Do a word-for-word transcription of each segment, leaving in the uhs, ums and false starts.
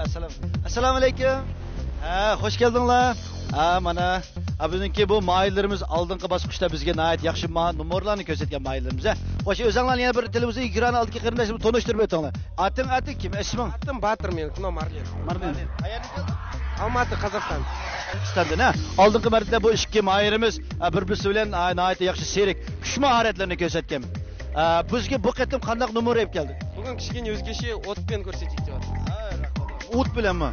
ئەسسالام. ئەسسالامۇ ئەلەيكۇم. ھە، خوش كەلدىڭلار. ھە، مانا، ھە، بىزنىڭكى بۇ ماھىرلىرىمىز ئالدىنقى باسقۇچتا بىزگە ناھايىتى ياخشى ما-، نومۇرلارنى كۆرسەتكەن ماھىرلىرىمىز. ھە، خوش، ئۆزۈڭلارنى يەنە بىر تېلېۋىزور ئېكرانى ئالدىدىكى قېرىنداشلىرىمىز تونۇشتۇرۇپ ئۆتۈڭلار. ئاتىڭ، ئاتىڭ كىم؟ ئىسمىڭ؟ ئاتىم باتىر مېنىڭكى، مارلين. مارلين. قەيەردىن كەلدىڭ؟ ئالماتى، قازاقىستان. قازاقىستاندىن، ھە؟ ئالدىنقى مەرتىبىدە بۇ ئىككى ماھىرىمىز، ھە، بىر-، بىرسى بىلەن، ھە، ناھايىتى ياخشى شېرىك، كۈچ ماھارەتلىرىنى كۆرسەتكەن. ئە، بىزگە بۇ قېتىم قانداق نومۇر ئېلىپ كەلدى؟ بۈگۈن كىچىككىنە ئۆزگىچە ئوت بىلەن كۆرسىتىۋېتىۋاتىمىز. ئوت بىلەنمۇ؟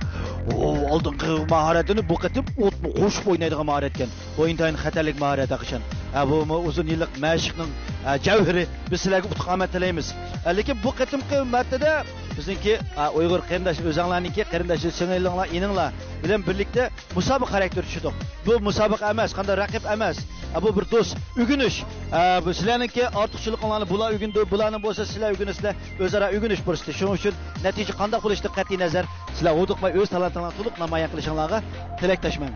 ئو، ئالدىنقى ماھارەتنى بۇ قېتىم ئوتمۇ قوشۇپ ئوينايدىغان ماھارەتكەن. بۇ ئىنتايىن خەتەرلىك ماھارەت ھەقىچان. ئە، بۇمۇ ئۇزۇن يىللىق مەشىقنىڭ، ئە، جەۋھىرى. بىز سىلەرگە ئۇتۇق ئامەت تىلەيمىز. ئە، لېكىن بۇ قېتىمقى مەرتىبىدە بىزنىڭكى، ئە، ئۇيغۇر قېرىنداش ئۆزەڭلارنىڭكى قېرىنداش سىڭىللىڭلار، ئىنىڭلار بىلەن بىرلىكتە مۇسابىقە خاراكتېرى چۈشىدۇ. بۇ مۇسابىقە ئەمەس، قانداق رەقىب ئەمەس. ئە، بۇ بىر دوست، ئۆگىنىش. ئە، بۇ سىلەرنىڭكى ئارتۇقچىلىقىڭلارنى بۇلار ئۆگىنىدۇ، بۇلارنىڭ بولسا سىلەر ئۆگىنىسىلەر، ئۆزئارا ئۆگىنىش پۇرسىتى. شۇنىڭ ئۈچۈن نەتىجە قانداق بولۇشىدىن قەتئىي نەزەر، سىلەر ھودۇقماي ئۆز تالانتىڭلارنى تولۇق نامايان قىلىشىڭلارغا تىلەكداشمەن.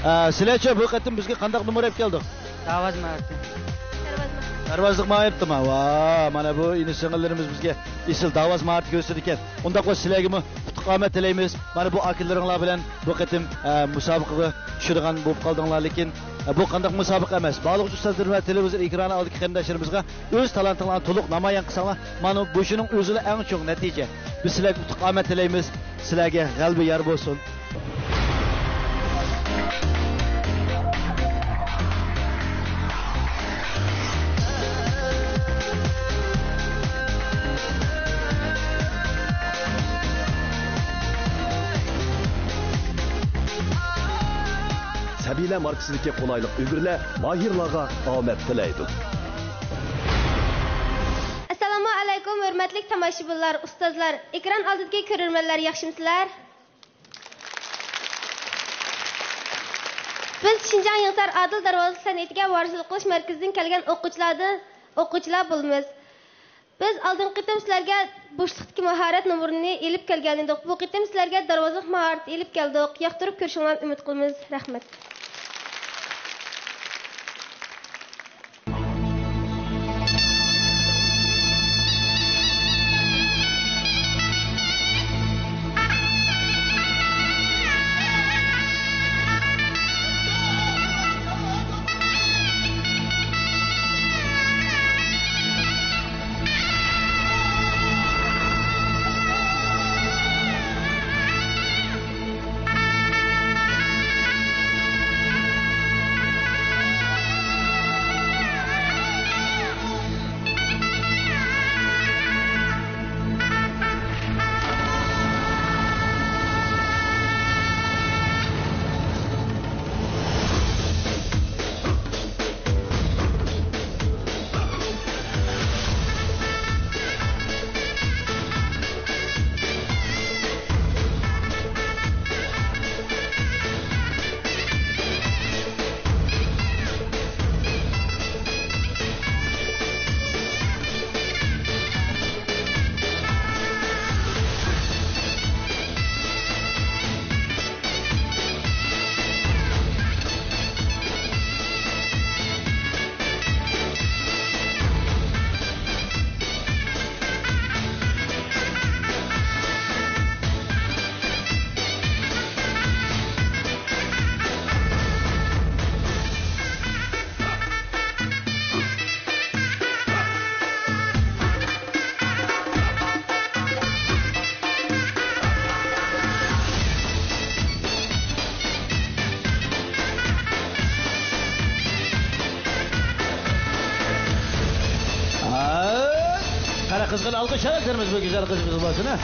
ئە، سىلەرچە بۇ قېتىم بىزگە قانداق نومۇر ئېلىپ كەلدۇق؟ داۋاز ماھارىتى. دەرۋازىلىق ماھارىتىما؟ ۋا، مانا بۇ ئىنى سىڭىللىرىمىز بىزگە ئېسىل داۋاز ماھارىتى كۆرسىتىدىكەن. ئۇنداقلا سىلەرگىمۇ ئۇتۇق ئامەت تىلەيمىز. مانا بۇ ئاكىلىرىڭلار بىلەن بۇ قېتىم، ئە، مۇسابىقىگە چۈشىدىغان بولۇپ قالدىڭلار، لېكىن، ئە، بۇ قانداق مۇسابىقە ئەمەس. باغلىغۇچى ئۇستازلىرىم ۋە تېلېۋىزور ئېكرانى ئالدىدىكى قېرىنداشلىرىمىزغا ئۆز تالانتىڭلارنى تولۇق نامايان قىلساڭلار، مانا بۇ شۇنىڭ ئۆزىلا ئەڭ چوڭ نەتىجە. بىز سىلەرگە ئۇتۇق ئامەت تىلەيمىز. سىلەرگە غەلىبە يار بولسۇن. سەبىيلەر ماركىسىدىكى قولايلىق ئۈگرىلەر ماھىرلارغا ئامەت تىلەيدۇ. ئەسسالامۇ ئەلەيكۇم، ھۆرمەتلىك تاماشىبىنلار، ئۇستازلار، ئېكران ئالدىدىكى كۆرۈرمەنلەر، ياخشىمۇسىلەر؟ بىز شىنجاڭ يېڭىسار ئادىل دەرۋازىلىق سەنئىتىگە ۋارىسلىق قىلىش مەركىزىدىن كەلگەن ئوقۇغۇچىلاردىن، ئوقۇغۇچىلار بولىمىز. بىز ئالدىنقى قېتىم سىلەرگە بوشلۇقتىكى ماھارەت نومۇرىنى ئېلىپ كەلگەنىدۇق. بۇ قېتىم سىلەرگە دەرۋازىلىق ماھارىتى ئېلىپ كەلدۇق. ياقتۇرۇپ كۆرۈشۈڭلارنى ئۈمىد قىلىمىز. رەھمەت. قارا قىزغىن ئالقىش ئالىمىز بۇ گۈزەل قىزىمىز بولسۇن، ھە؟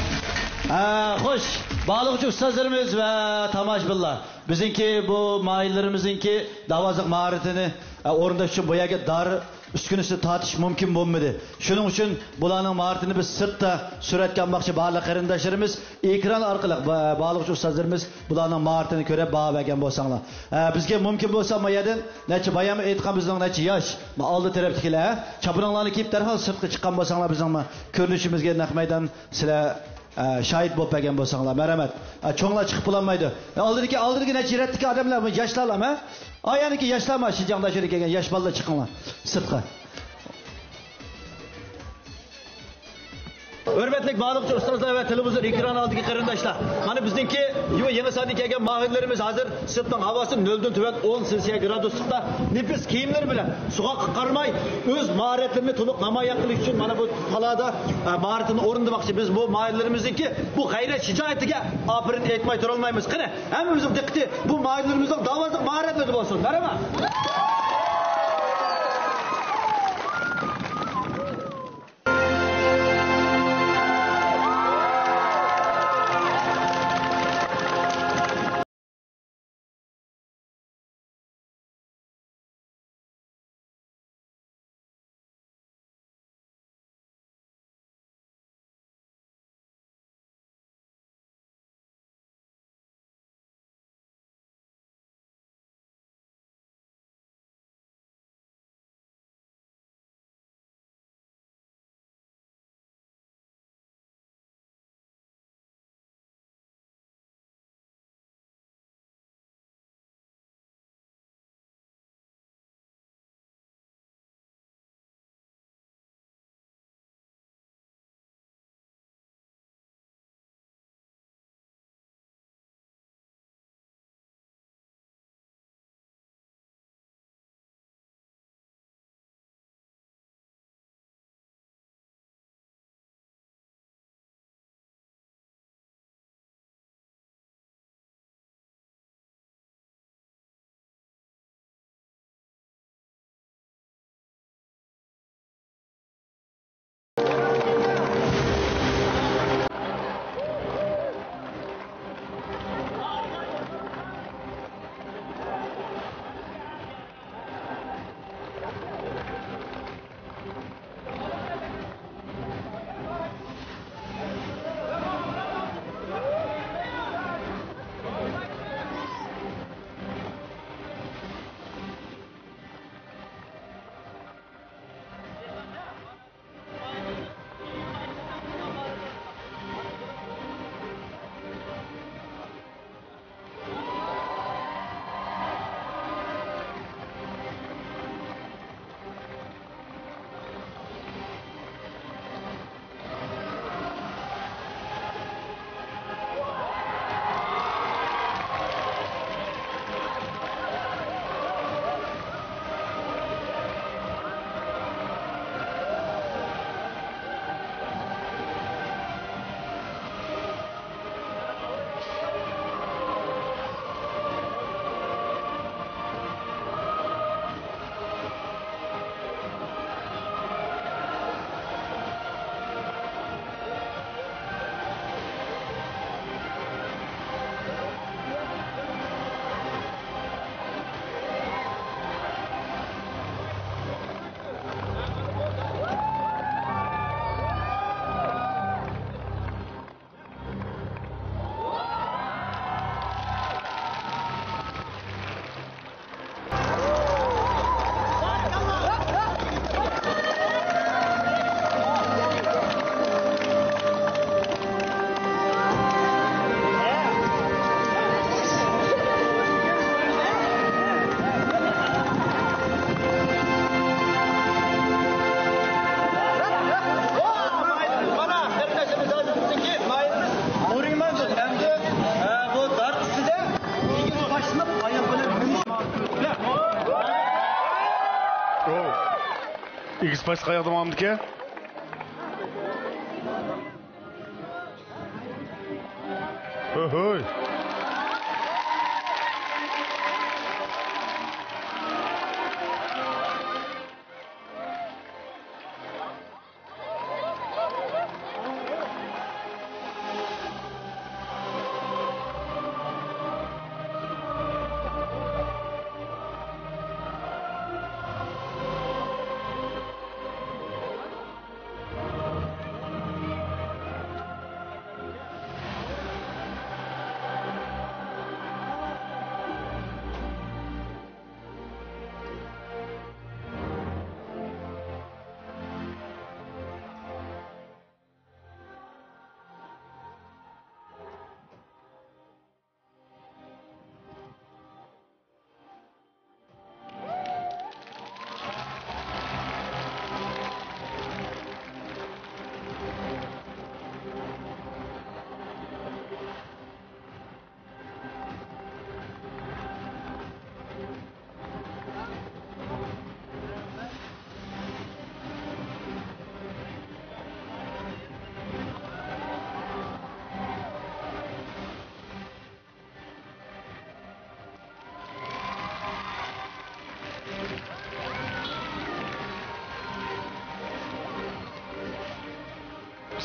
ھە، خوش. باغلىغۇچى ئۇستازلىرىمىز ۋە تاماشىبىنلار. بىزنىڭكى بۇ ماھىرلىرىمىزنىڭكى داۋازلىق ماھارىتىنى، ئە، ئورۇنداش ئۈچۈن بۇ يەرگە دار ئۈسكۈنىسىنى تارتىش مۇمكىن بولمىدى. شۇنىڭ ئۈچۈن بۇلارنىڭ ماھارىتىنى بىز سىرتتا سۈرەتكە ئالماقچى بارلىق قېرىنداشلىرىمىز ئېكران ئارقىلىق با-، باغلىغۇچى ئۇستازلىرىمىز بۇلارنىڭ ماھارىتىنى كۆرۈپ باھا بەرگەن بولساڭلار. ئە، بىزگە مۇمكىن بولسا ما يەردىن نەچچە بايام ئېيتقان بىزنىڭ نەچچە ياش، ما ئالدى تەرەپتىكىلەر، چاپىنىڭلارنى كىيىپ دەرھال سىرتقا چىققان بولساڭلار بىزنىڭ ما كۆرۈنۈشىمىزگە نەق مەيدان سىلەر ئە، شاھىت بولۇپ بەرگەن بولساڭلار، مەرھەمەت. ئە، چوڭلار چىقىپ بولالمايدۇ. ئە، ئالدىدىكى، ئالدىدىكى نەچچە رەتتىكى ئادەملەر، بۇ ياشلارلامۇ؟ ئا، يەنىكى ياشلارمۇ، شىنجاڭدا شۇ يەرگە كەلگەن ياش بالىلار چىقىڭلار سىرتقا. ھۆرمەتلىك بارلىقچى ئۇستازلار ۋە تېلېۋىزور ئېكران ئالدىدىكى قېرىنداشلار، مانا بىزنىڭكى يېڭى ساندىن كەلگەن ماھىرلىرىمىز ھازىر سىرتنىڭ ھاۋاسى نۆلدىن تۆۋەن ئون سېلسىيە گرادۇسلۇقتا نېپىز كىيىملىرى بىلەن سوغۇققا قارىماي ئۆز ماھارەتلىرىنى تولۇق نامايان قىلىش ئۈچۈن مانا بۇ تالادا، ئە، ماھارىتىنى ئورۇندىماقچى. بىز بۇ ماھىرلىرىمىزنىڭكى بۇ غەيرەت شىجائىتىگە ئاپىرىن ئېيتماي تۇرالمايمىز. قېنى، ھەممىمىزنىڭ دىققىتى بۇ ماھىرلىرىمىزنىڭ داۋاسىنىڭ ماھارەتلىرىدە بولسۇن. مەرھەمەت. مانا قېرىنداشلىرىمىز ھازىر بىزنىڭكى ماھىرىمىز نۇرىماندۇر. ئەمدى، ئە، بۇ دار ئۈستىدە ئېگىز باشلىنىپ ئاياغ بىلەن مېڭىش. ئو. ئېگىز باشلىق ئاياغدا ماڭامدىكەن. ھوي، ھوي.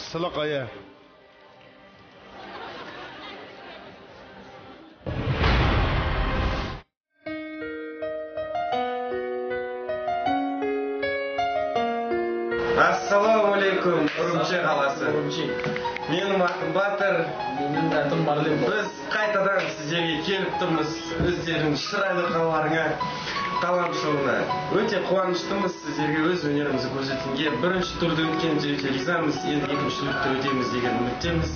سىلىق ئايە. ئەسسالامۇئەلەيكۇم، ئۈرۈمچى قالاسى. ئۈرۈمچى. مەن ماھىر باتۇر. مەن ئەتىم مارلىن. بىز قايتىدىن سىزلەرگە كېلىپ تۇرمىز. ئۆزلىرىنىڭ چىرايلىق ھاللارىڭا، تالانتلىرىڭا ئۆتە قۇۋانچلىقمىز. سىزلەرگە ئۆز ھۈنىرىمىزنى كۆرسەتكەنگە بىرىنچى تۈردە ئۆتكىنىمىزگە ئۆتە رىزامىز. ئەمدى ئىككىنچى تۈردە ئۆتىمىز دېگەن ئۈمىدتىمىز.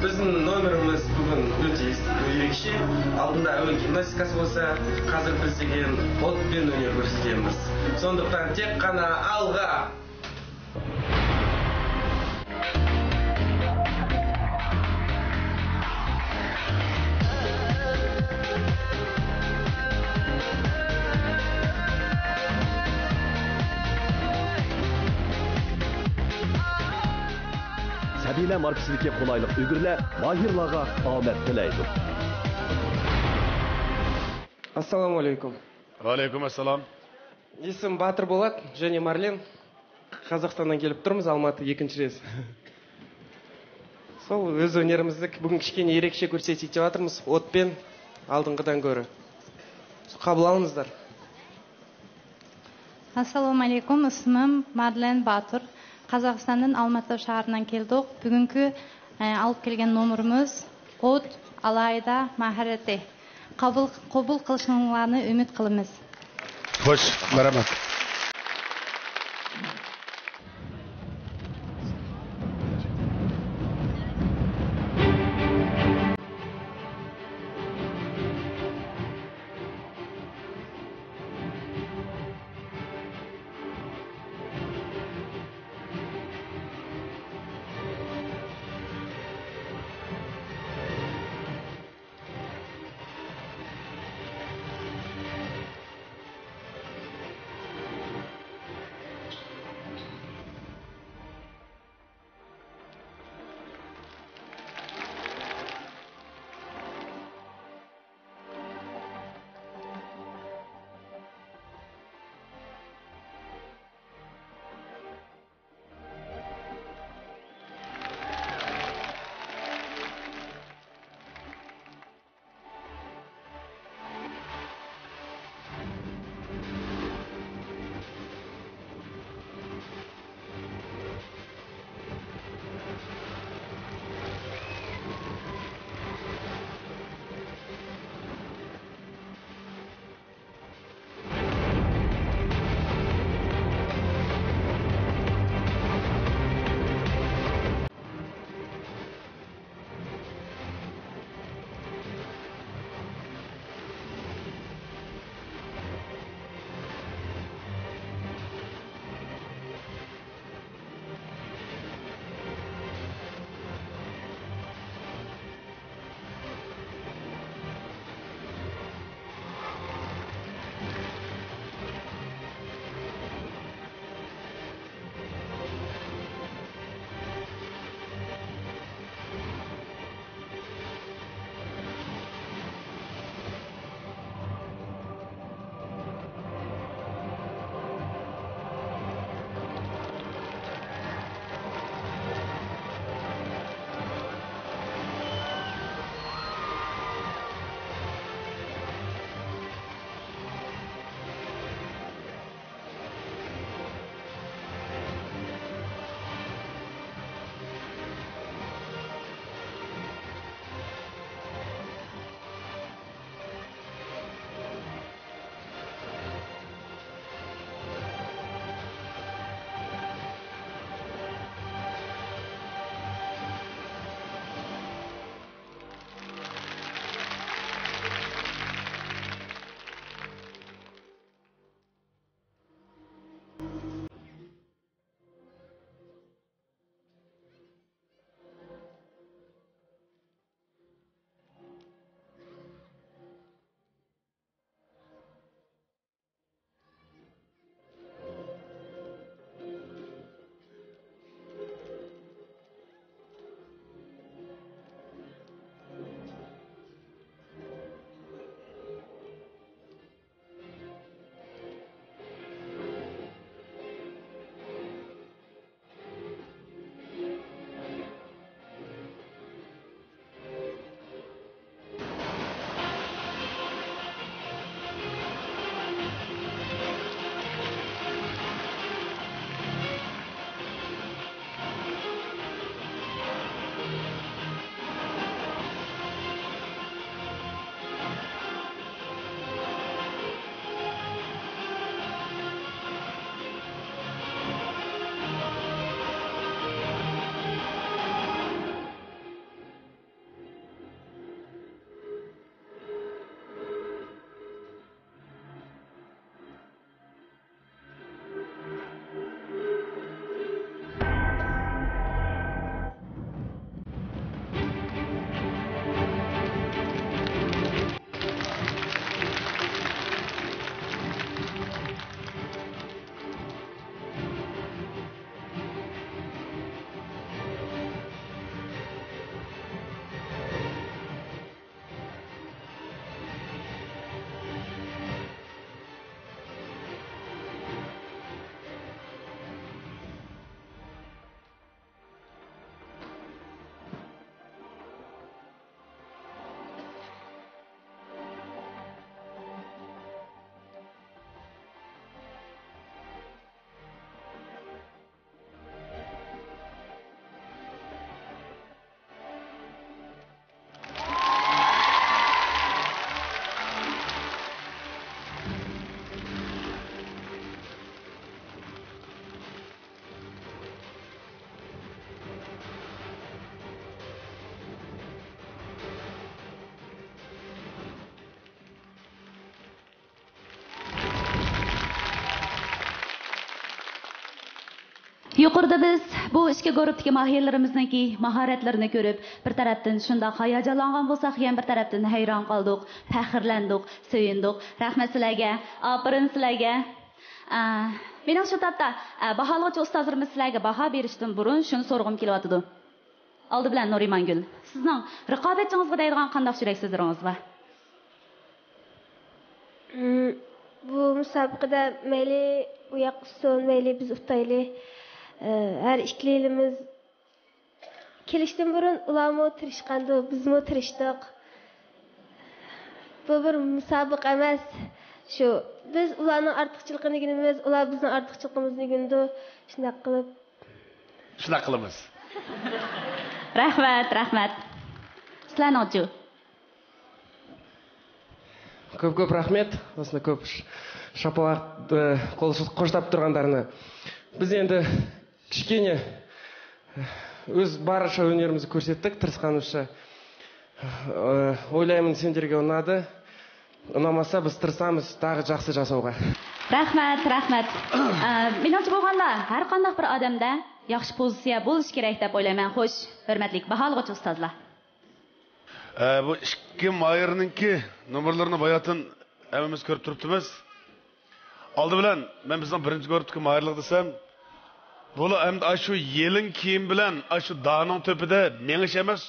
بىزنىڭ نومېرىمىز بۈگۈن ئۆتە يۈرەكچى. ئالدىندا ئەۋۋەل گىمناستىكاسى بولسا، ھازىر بىز دېگەن ئوت بىلەن ئۈنۈم كۆرسىتىمىز. شۇنداقتان تېخى قانا ئالغا! سەبىيلەر ماركىسىدىكى قولايلىق ئۈگرىلەر ماھىرلارغا ئامەت تىلەيدۇ. ئەسسالامۇئەلەيكۇم. ۋەئەلەيكۇم ئەسسالام. ئىسمىم باتۇر بولات، ژېنيا مارلىن. قازاقىستاندىن كېلىپ تۇرمىز، ئالماتى، ئىككىنچى رەيس. سول، ئۆز ھۈنىرىمىزنى بۈگۈن كىچىككىنە يېرىكچە كۆرسىتىۋاتىرمىز. ئوت بىلەن ئالدىنقىدىن كۆرە. قابۇل ئالىڭىزلار. ئەسسالامۇئەلەيكۇم، ئىسمىم مادلېن باتۇر. قازاقىستاندىن ئالماتى شەھىرىدىن كەلدۇق. بۈگۈنكى، ئە، ئېلىپ كەلگەن نومۇرىمىز ئوت ئالاھىدە ماھارىتى. قوبۇل، قوبۇل قىلىشىڭلارنى ئۈمىد قىلىمىز. خوش، مەرھەمەت. يۇقىرىدا بىز بۇ ئىككى گۇرۇپپىدىكى ماھىرلىرىمىزنىڭكى ماھارەتلىرىنى كۆرۈپ، بىر تەرەپتىن شۇنداق ھاياجانلانغان بولساق، يەنە بىر تەرەپتىن ھەيران قالدۇق، پەخىرلەندۇق، سۆيۈندۇق. رەھمەت سىلەرگە، ئاپىرىن سىلەرگە. ئە، مېنىڭ شۇ تاپتا، ئە، باھالىغۇچى ئۇستازلىرىمىز سىلەرگە باھا بېرىشتىن بۇرۇن شۇنى سورىغۇم كېلىۋاتىدۇ. ئالدى بىلەن نۇرىمانگۈل، سىزنىڭ رىقابەتچىڭىزگە دەيدىغان قانداق يۈرەك سۆزلىرىڭىز بار؟ مم، بۇ مۇسابىقىدە مەيلى ئۇ ياق ئۇتسۇن، مەيلى بىز ئۇتايلى، ئە، ھەر ئىككىلىمىز كېلىشتىن بۇرۇن ئۇلارمۇ تىرىشقانىدى، بىزمۇ تىرىشتۇق. بۇ بىر مۇسابىقە ئەمەس. شۇ، بىز ئۇلارنىڭ ئارتۇقچىلىقىنى ئۆگىنىمىز، ئۇلار بىزنىڭ ئارتۇقچىلىقىمىزنى ئۆگىنىدۇ. شۇنداق قىلىپ. شۇنداق قىلىمىز. رەھمەت، رەھمەت. سىلەرنىڭچۇ؟ كۆپ-كۆپ رەھمەت. ئەسلى كۆپ ش-، شاپىلاق، ئە، قول قوشلاپ تۇرغانلارنى. بىز ئەمدى كىچىككىنە ئۆز بارىچە ھۈنىرىمىزنى كۆرسەتتۇق، تىرىشقانلىقىمىزچە. ئە، ئويلايمەن، سەنلەرگە ئۇنىدى. ئۇنىمىسا، بىز تىرىشىمىز تېخى ياخشى جاساۋغا. رەھمەت، رەھمەت. ئە، مېنىڭچە بولغاندا، ھەر قانداق بىر ئادەمدە ياخشى پوزىتسىيە بولۇشى كېرەك دەپ ئويلايمەن. خوش، ھۆرمەتلىك باھالىغۇچى ئۇستازلار. ئە، بۇ ئىككى ماھىرنىڭكى نومۇرلىرىنى باياتىن ھەممىمىز كۆرۈپ تۇرۇپتىمىز. ئالدى بىلەن مەن بىزنىڭ بىرىنچى گۇرۇپتىكى ماھىرلىق دېسەم، بۇلا ئەمدى ئاشۇ يېلىڭ كىيىم بىلەن ئاشۇ دارنىڭ تۆپىدە مېڭىش ئەمەس،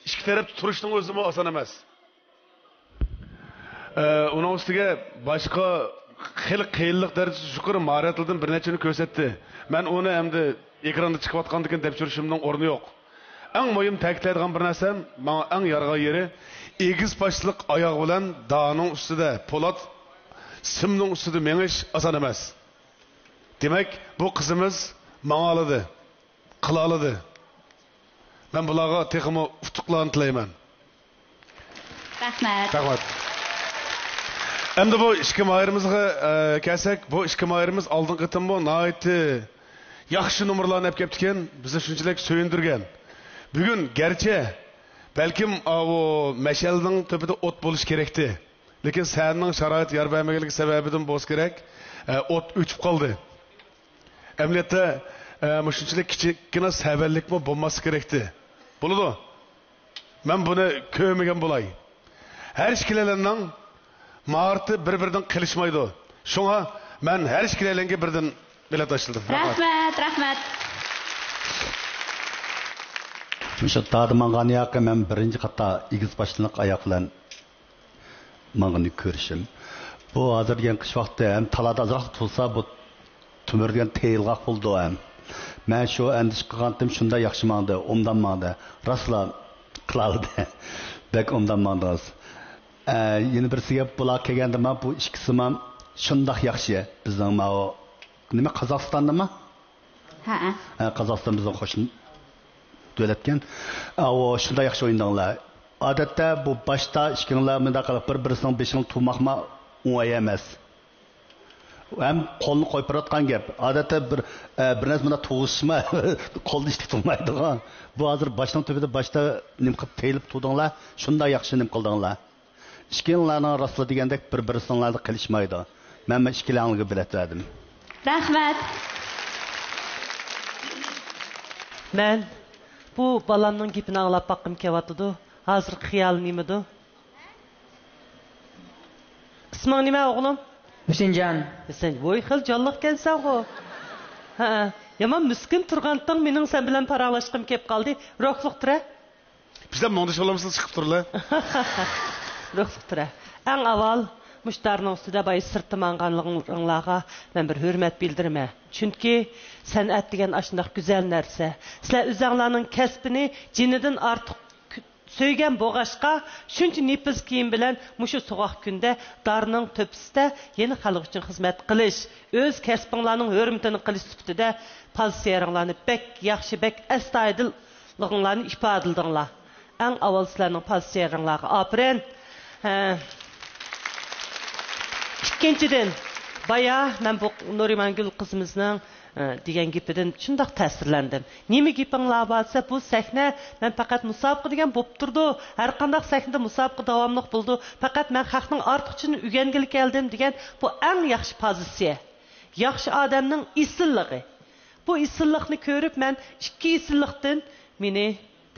ئىككى تەرەپتە تۇرۇشنىڭ ئۆزىمۇ ئاسان ئەمەس. ئە، ئۇنىڭ ئۈستىگە باشقا خېلى قىيىنلىق دەرىجىسى يۇقىرى ماھارەتلەردىن بىر نەچچىنى كۆرسەتتى. مەن ئۇنى ئەمدى ئېكراندا چىقىۋاتقاندىكىن دەپ چۈشۈرۈشۈمنىڭ ئورنى يوق. ئەڭ مۇھىم تەكىتلەيدىغان بىر نەرسەم، ماڭا ئەڭ يارىغان يېرى، ئېگىز باشلىق ئاياغ بىلەن دانىڭ ئۈستىدە، پولات سىمنىڭ ئۈستىدە مېڭىش ئاسان ئەمەس. دېمەك، بۇ قىزىمىز ماڭالىدى، قىلالىدى. مەن بۇلارغا تېخىمۇ ئۇتۇقلارنى تىلەيمەن. رەھمەت. رەھمەت. ئەمدى بۇ ئىككى ماھىرىمىزغا، ئە، كەلسەك، بۇ ئىككى ماھىرىمىز ئالدىنقى قېتىممۇ ناھايىتى ياخشى نومۇرلارنى ئەپ كەپتىكەن، بىزنى شۇنچىلىك سۆيۈندۈرگەن. بۈگۈن گەرچە بەلكىم ئاۋۇ مەشئەلنىڭ تۆپىدە ئوت بولۇشى كېرەكتى، لېكىن سەھنىنىڭ شارائىتى يار بەرمىگەنلىكى سەۋەبىدىن بولسا كېرەك، ئە، ئوت ئۆچۈپ قالدى. ئەمەلىيەتتە، ئە، مۇشۇنچىلىك كىچىككىنە سەۋەنلىكمۇ بولماسلىقى كېرەكتى. بولىدۇ. مەن بۇنى كۆرمىگەن بولاي. ھەر ئىككىلەننىڭ ماھارىتى بىر-بىرىدىن قېلىشمايدۇ. شۇڭا مەن ھەر ئىككىلەنگە بىردىن بېلەت تاشلىدىم. رەھمەت. رەھمەت، رەھمەت. مۇشۇ دادا ماڭغان ياقى مەن بىرىنچى قاتار ئېگىز باشلىق ئاياق بىلەن ماڭغىنى كۆرۈشۈم. بۇ ھازىر دېگەن قىش ۋاقتى ھەم تالادا ئازراق تۇرسا، بۇ تۆمۈر دېگەن تېيىلغاق بولىدۇ ھەم. مەن شۇ ئەندىشە قىلغانتىم، شۇنداق ياخشى ماڭدى، ئوبدان ماڭدى. راستلا قىلالىدى. بەك ئوبدان ماڭدىڭىز. ئە، يەنە بىرسى گەپ، بۇلار كەلگەندىما بۇ ئىككىسىما شۇنداق ياخشى. بىزنىڭ ماۋۇ نېمە، قازاقىستاندىما؟ ھەئە. ھە، قازاقىستان بىزنىڭ قوشنا دۆلەتكەن. ئاۋۇ، شۇنداق ياخشى ئوينىدىڭلار. ئادەتتە بۇ باشتا ئىككىڭلار مۇنداق قىلىپ بىر-بىرسىنىڭ بېشىنى تۇماقما ئوڭاي ئەمەس. ھەم قولنى قويۇپ بېرىۋاتقان گەپ. ئادەتتە بىر، ئە، بىر نەرسە مۇنداق تۇغۇشما قولدا ئىشتىك تۇرمايدىغان. بۇ ھازىر باشنىڭ تۈپىدە باشتا نېمە قىلىپ تېيىلىپ تۇردۇڭلار، شۇنداق ياخشى نېمە قىلدىڭلار. ئىككىڭلارنىڭ راستلا دېگەندەك بىر-بىرسىڭلاردا قېلىشمايدۇ. مەن، مەن ئىككىلەڭلارگە بېلەت بەردىم. رەھمەت. مەن بۇ بالامنىڭ گېپىنى ئاڭلاپ باققۇم كېلىۋاتىدۇ. ھازىرقى خىيالى نېمىدۇ؟ ئىسمىڭ نېمە، ئوغلۇم؟ ھۈسەنجان. ھۈسەن، ۋوي، خېلى جانلىق ئىكەنسەنغۇ. ھە، يامان مىسكىن تۇرغانتىڭ، مېنىڭ سەن بىلەن پاراڭلاشقۇم كېلىپ قالدى. روھلۇق تۇرە. بىزلەر مۇڭدىشىپ بولامسىز، چىقىپ تۇرلا. روھلۇق تۇرە. ئەڭ ئاۋۋال مۇشۇ دارنىڭ ئۈستىدە بايا سىرتتا ماڭغانلىرىڭلارغا مەن بىر ھۆرمەت بىلدۈرىمەن. چۈنكى سەنئەت دېگەن ئاشۇنداق گۈزەل نەرسە. سىلەر ئۆزەڭلارنىڭ كەسپىنى جېنىدىن ئارتۇق كۈ-، سۆيگەن بولغاچقا، شۇنچە نېپىز كىيىم بىلەن مۇشۇ سوغۇق كۈندە دارنىڭ تۆپىسىدە يەنە خەلق ئۈچۈن خىزمەت قىلىش، ئۆز كەسپىڭلارنىڭ ھۆرمىتىنى قىلىش سۈپىتىدە پازىتسىيەلىرىڭلارنى بەك ياخشى، بەك ئەستايىدىل لىقىڭلارنى ئىپادىلىدىڭلار. ئەڭ ئاۋۋال سىلەرنىڭ پازىتسىيەلىرىڭلارغا ئاپىرىن. ھە. ئىككىنچىدىن، بايا مەن بۇ نۇرىمانگۈل قىزىمىزنىڭ، ھە، دېگەن گېپىدىن شۇنداق تەسىرلەندىم. نېمە گېپىڭلار بار دېسە، بۇ سەھنە، مەن پەقەت مۇسابىقە دېگەن بولۇپ تۇرىدۇ. ھەر قانداق سەھنىدە مۇسابىقە داۋاملىق بولىدۇ. پەقەت مەن خەقنىڭ ئارتۇقچىلىقىنى ئۆگەنگىلى كەلدىم دېگەن بۇ ئەڭ ياخشى پازىتسىيە. ياخشى ئادەمنىڭ ئېسىللىقى. بۇ ئېسىللىقنى كۆرۈپ، مەن ئىككى ئېسىللىقتىن مېنى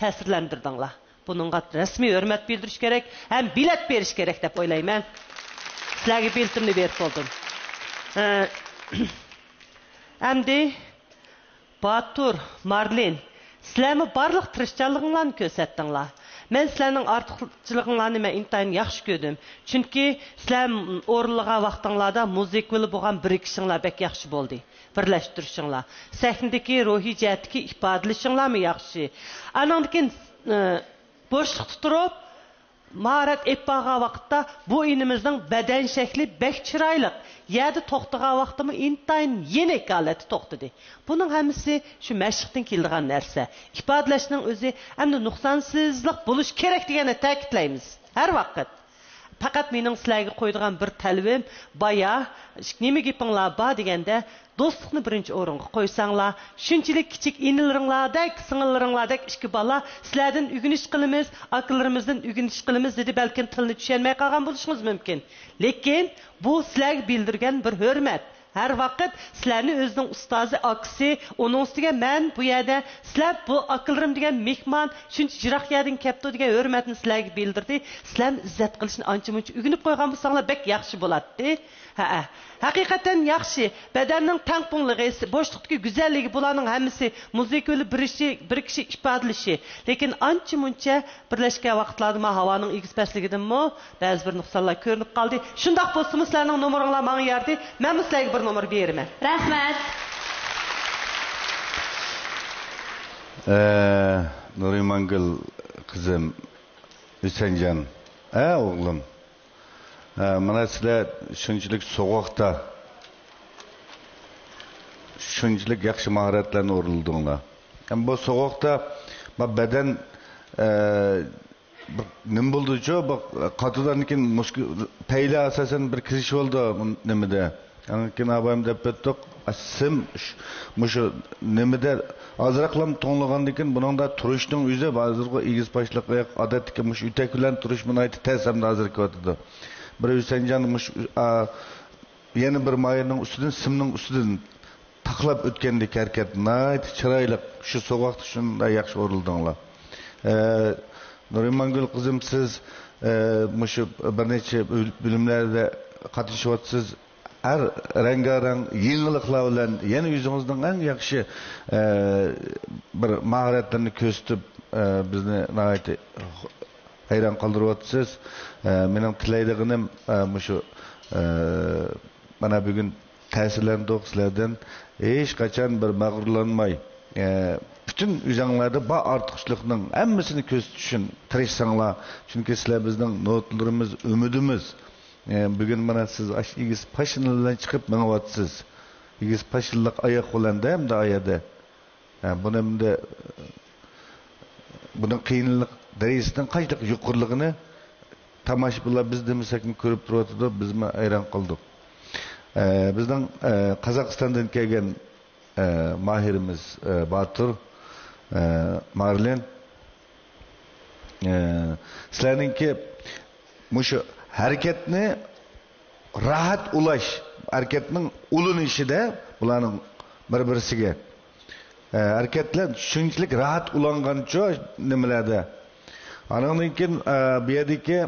تەسىرلەندۈردۈڭلار. بۇنىڭغا رەسمىي ھۆرمەت بىلدۈرۈش كېرەك ھەم بېلەت بېرىش كېرەك دەپ ئويلايمەن. سىلەرگە بېلىتىمنى بېرىپ بولدۇم. ئە، ئەمدى باتۇر، مارلىن، سىلەرمۇ بارلىق تىرىشچانلىقىڭلارنى كۆرسەتتىڭلار. مەن سىلەرنىڭ ئارتۇقچىلىقىڭلارنى مەن ئىنتايىن ياخشى كۆردۈم. چۈنكى سىلەر ئورۇنلىغان ۋاقتىڭلاردا مۇزىكا بىلەن بولغان بىرىكىشىڭلار بەك ياخشى بولدى. بىرلەشتۈرۈشۈڭلار، سەھنىدىكى روھىي جەھەتتىكى ئىپادىلىشىڭلارمۇ ياخشى. ئانىڭدىن كېيىن، ئى، بوشلۇقتا تۇرۇپ، ماھارەت ئېلىپ بارغان ۋاقىتتا بۇ ئىنىمىزنىڭ بەدەن شەكلى بەك چىرايلىق. يەردە توختىغان ۋاقتىمۇ ئىنتايىن يېنىك ھالەتتە توختىدى. بۇنىڭ ھەممىسى شۇ مەشىقتىن كېلىدىغان نەرسە. ئىپادىلەشنىڭ ئۆزى ئەمدى نۇقسانسىزلىق بولۇش كېرەك دېگەننى تەكىتلەيمىز ھەر ۋاقىت. پەقەت مېنىڭ سىلەرگە قويىدىغان بىر تەلىپىم، بايا، نېمە گېپىڭلار بار دېگەندە، دوستلۇقنى بىرىنچى ئورۇنغا قويساڭلار، شۇنچىلىك كىچىك ئىنىلىرىڭلاردەك، سىڭىللىرىڭلاردەك ئىككى بالا سىلەردىن ئۆگىنىش قىلىمىز، ئاكىلىرىمىزدىن ئۆگىنىش قىلىمىز دېدى، بەلكىم تىلنى چۈشەنمەي قالغان بولۇشىڭىز مۇمكىن. لېكىن بۇ سىلەرگە بىلدۈرگەن بىر ھۆرمەت. ھەر ۋاقىت سىلەرنى ئۆزىنىڭ ئۇستازى، ئاكىسى، ئۇنىڭ ئۈستىگە مەن بۇ يەردە، سىلەر بۇ ئاكىلىرىم دېگەن مېھمان، شۇنچە يىراق يەردىن كەپتۇ دېگەن ھۆرمەتنى سىلەرگە بىلدۈردى. سىلەرمۇ ئىززەت قىلىشنى ئانچە-مۇنچە ئۆگىنىپ قويغان بولساڭلار بەك ياخشى بولاتتى. ھەئە. ھەقىقەتەن ياخشى. بەدەننىڭ تەڭپۇڭلۇقى، بوشلۇقتىكى گۈزەللىكى، بۇلارنىڭ ھەممىسى مۇزىكا بىلەن بىرىشى، بىرىكىشى، ئىپادىلىشى. لېكىن ئانچە-مۇنچە بىرلەشكەن ۋاقىتلاردا مانا ھاۋانىڭ ئېگىز-پەسلىكىدىنمۇ بەزى بىر نۇقسانلار كۆرۈنۈپ قالدى. شۇنداق بولسىمۇ سىلەرنىڭ نومۇرۇڭلار ماڭا يارىدى. مەنمۇ سىلەرگە بىر نومۇر بېرىمەن. رەھمەت. ئە، نۇرىمانگۈل قىزىم، ھۈسەنجان، ئە، ئوغلۇم. ئە، مانا سىلەر شۇنچىلىك سوغۇقتا، شۇنچىلىك ياخشى ماھارەتلەرنى ئورۇنلىدىڭلار. ھەم بۇ سوغۇقتا، ما بەدەن، ئە، بىر نېمە بولدىچۇ؟ بىر قاتىدىن كېيىن مۇشكۇ-، پەيلى ئاساسەن بىر كېسىش بولدى بۇ نېمىدە. ئاندىن كېيىن ئاۋايمۇ دەپ ئۆتتۇق. سىم ش-، مۇشۇ نېمىدە ئازراقلام توڭلىغاندىن كېيىن بۇنىڭدا تۇرۇشنىڭ ئۆزى ھازىرغۇ ئېگىز پاشلىق ئاياق ئادەتتىكى مۇشۇ ئۆتەك بىلەن تۇرۇش ناھايىتى تەس ھەمدە ھازىر كېلىۋاتىدۇ. بىر ھۈسەنجان مۇشۇ، ئا، يەنە بىر ماھىرنىڭ ئۈستىدىن، سىمنىڭ ئۈستىدىن تاقلاپ ئۆتكەندەك ھەرىكەت، ناھايىتى چىرايلىق، شۇ سوغۇقتا شۇنداق ياخشى ئورۇلدۇڭلار. ئە، نۇرىمانگۈل قىزىم، سىز، ئە، مۇشۇ بىر نەچچە بۆل-، بۆلۈملەردە قاتنىشىۋاتىسىز. ھەر رەڭگارەڭ يېڭىلىقلار بىلەن يەنە ئۆزىڭىزنىڭ ئەڭ ياخشى، ئە، بىر ماھارەتلىرىنى كۆرسىتىپ، ئە، بىزنى ناھايىتى ھەيران قالدۇرۇۋاتىسىز. ئە، مېنىڭ تىلەيدىغىنىم، ئە، مۇشۇ، ئە، مانا بۈگۈن تەسىرلەندۇق سىلەردىن. ھېچقاچان بىر مەغرۇرلانماي، ئە، پۈتۈن ئۆزەڭلاردا بار ئارتۇقچىلىقنىڭ ھەممىسىنى كۆرسىتىش ئۈچۈن تىرىشساڭلار. چۈنكى سىلەر بىزنىڭ نوتىلىرىمىز، ئۈمىدىمىز. ئە، بۈگۈن مانا سىز ئاشۇ ئېگىز پاشىنا بىلەن چىقىپ مېڭىۋاتىسىز. ئېگىز پاشىنىلىق ئاياق بىلەن دە، ئەمدى ئايەدە. ھە، بۇنى ئەمدى، بۇنىڭ قىيىنلىق دەرىجىسىنىڭ قانچىلىك يۇقىرىلىقىنى تاماشىبىنلار بىز دېمىسەكمۇ كۆرۈپ تۇرۇۋاتىدۇ، بىزمۇ ھەيران قالدۇق. ئە، بىزنىڭ، ئە، قازاقىستاندىن كەلگەن، ئە، ماھىرىمىز، ئە، باتۇر، ئە، مارلىن، ئە، سىلەرنىڭكى مۇشۇ ھەرىكەتنى راھەت ئۇلاش، ھەرىكەتنىڭ ئۇلىنىشىدە بۇلارنىڭ بىر-بىرسىگە، ئە، ھەرىكەتلەر شۇنچىلىك راھەت ئۇلانغانچۇ نېمىلەردە. ئانىڭدىن كېيىن، ئە، بۇ يەردىكى،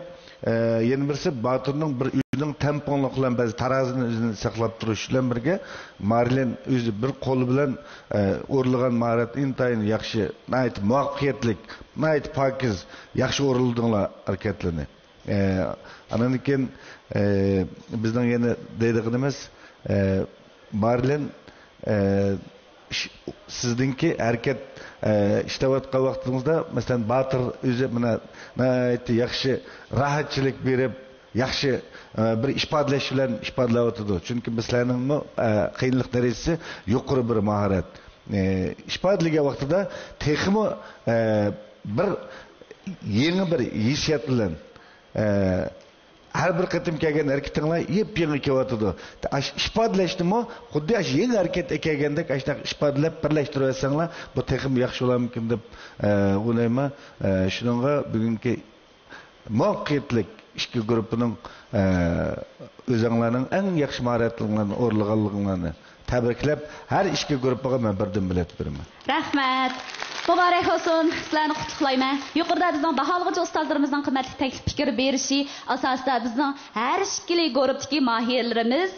ئە، يەنە بىرسى باتۇرنىڭ بىر ئۆزىنىڭ تەڭپۇڭلۇق بىلەن بەزى تارازىنى ئۆزىنى ساقلاپ تۇرۇش بىلەن بىرگە، مارلىن ئۆزى بىر قولى بىلەن، ئە، ئورۇنلىغان ماھارەت ئىنتايىن ياخشى، ناھايىتى مۇۋەپپەقىيەتلىك، ناھايىتى پاكىز، ياخشى ئورۇندىڭلار ھەرىكەتلىرىنى. ئە، ئانىڭدىن كېيىن، ئە، بىزنىڭ يەنە دەيدىغىنىمىز، ئە، مارلىن، ئە، ئىش-، سىزنىڭكى ھەرىكەت، ئە، ئىشلەۋاتقان ۋاقتىڭىزدا، مەسىلەن، باتۇر ئۆزى مانا ناھايىتى ياخشى راھەتچىلىك بېرىپ، ياخشى، ئە، بىر ئىپادىلەش بىلەن ئىپادىلەۋاتىدۇ. چۈنكى بىز سىلەرنىڭمۇ، ئە، قىيىنلىق دەرىجىسى يۇقىرى بىر ماھارەت. ئە، ئىپادىلىگەن ۋاقتىدا تېخىمۇ، ئە، بىر يېڭى بىر ھېسسىيات بىلەن، ئە، ھەر بىر قېتىم كەلگەن ھەرىكىتىڭلار يېپيېڭى كېلىۋاتىدۇ. ئاشۇ ئىپادىلەشنىمۇ خۇددى ئاشۇ يېڭى ھەرىكەت ئەكەلگەندەك ئاشۇنداق ئىپادىلەپ بىرلەشتۈرۈۋەتسەڭلار، بۇ تېخىمۇ ياخشى بولارمىكىن دەپ، ئە، ئويلايمەن. ئە، شۇنىڭغا بۈگۈنكى مۇۋەپپەقىيەتلىك ئىككى گۇرۇپپىنىڭ، ئە، ئۆزەڭلارنىڭ ئەڭ ياخشى ماھارەتلىرىڭلارنى ئورۇنلىغانلىقىڭلارنى تەبرىكلەپ، ھەر ئىككى گۇرۇپپىغا مەن بىردىن بېلەت بېرىمەن. رەھمەت. مۇبارەك بولسۇن. سىلەرنى قۇتلۇقلايمەن. يۇقىرىدا بىزنىڭ باھالىغۇچى ئۇستازلىرىمىزنىڭ قىممەتلىك تەكلىپ پىكىر بېرىشى ئاساسىدا بىزنىڭ ھەر ئىككىلى گۇرۇپتىكى ماھىرلىرىمىز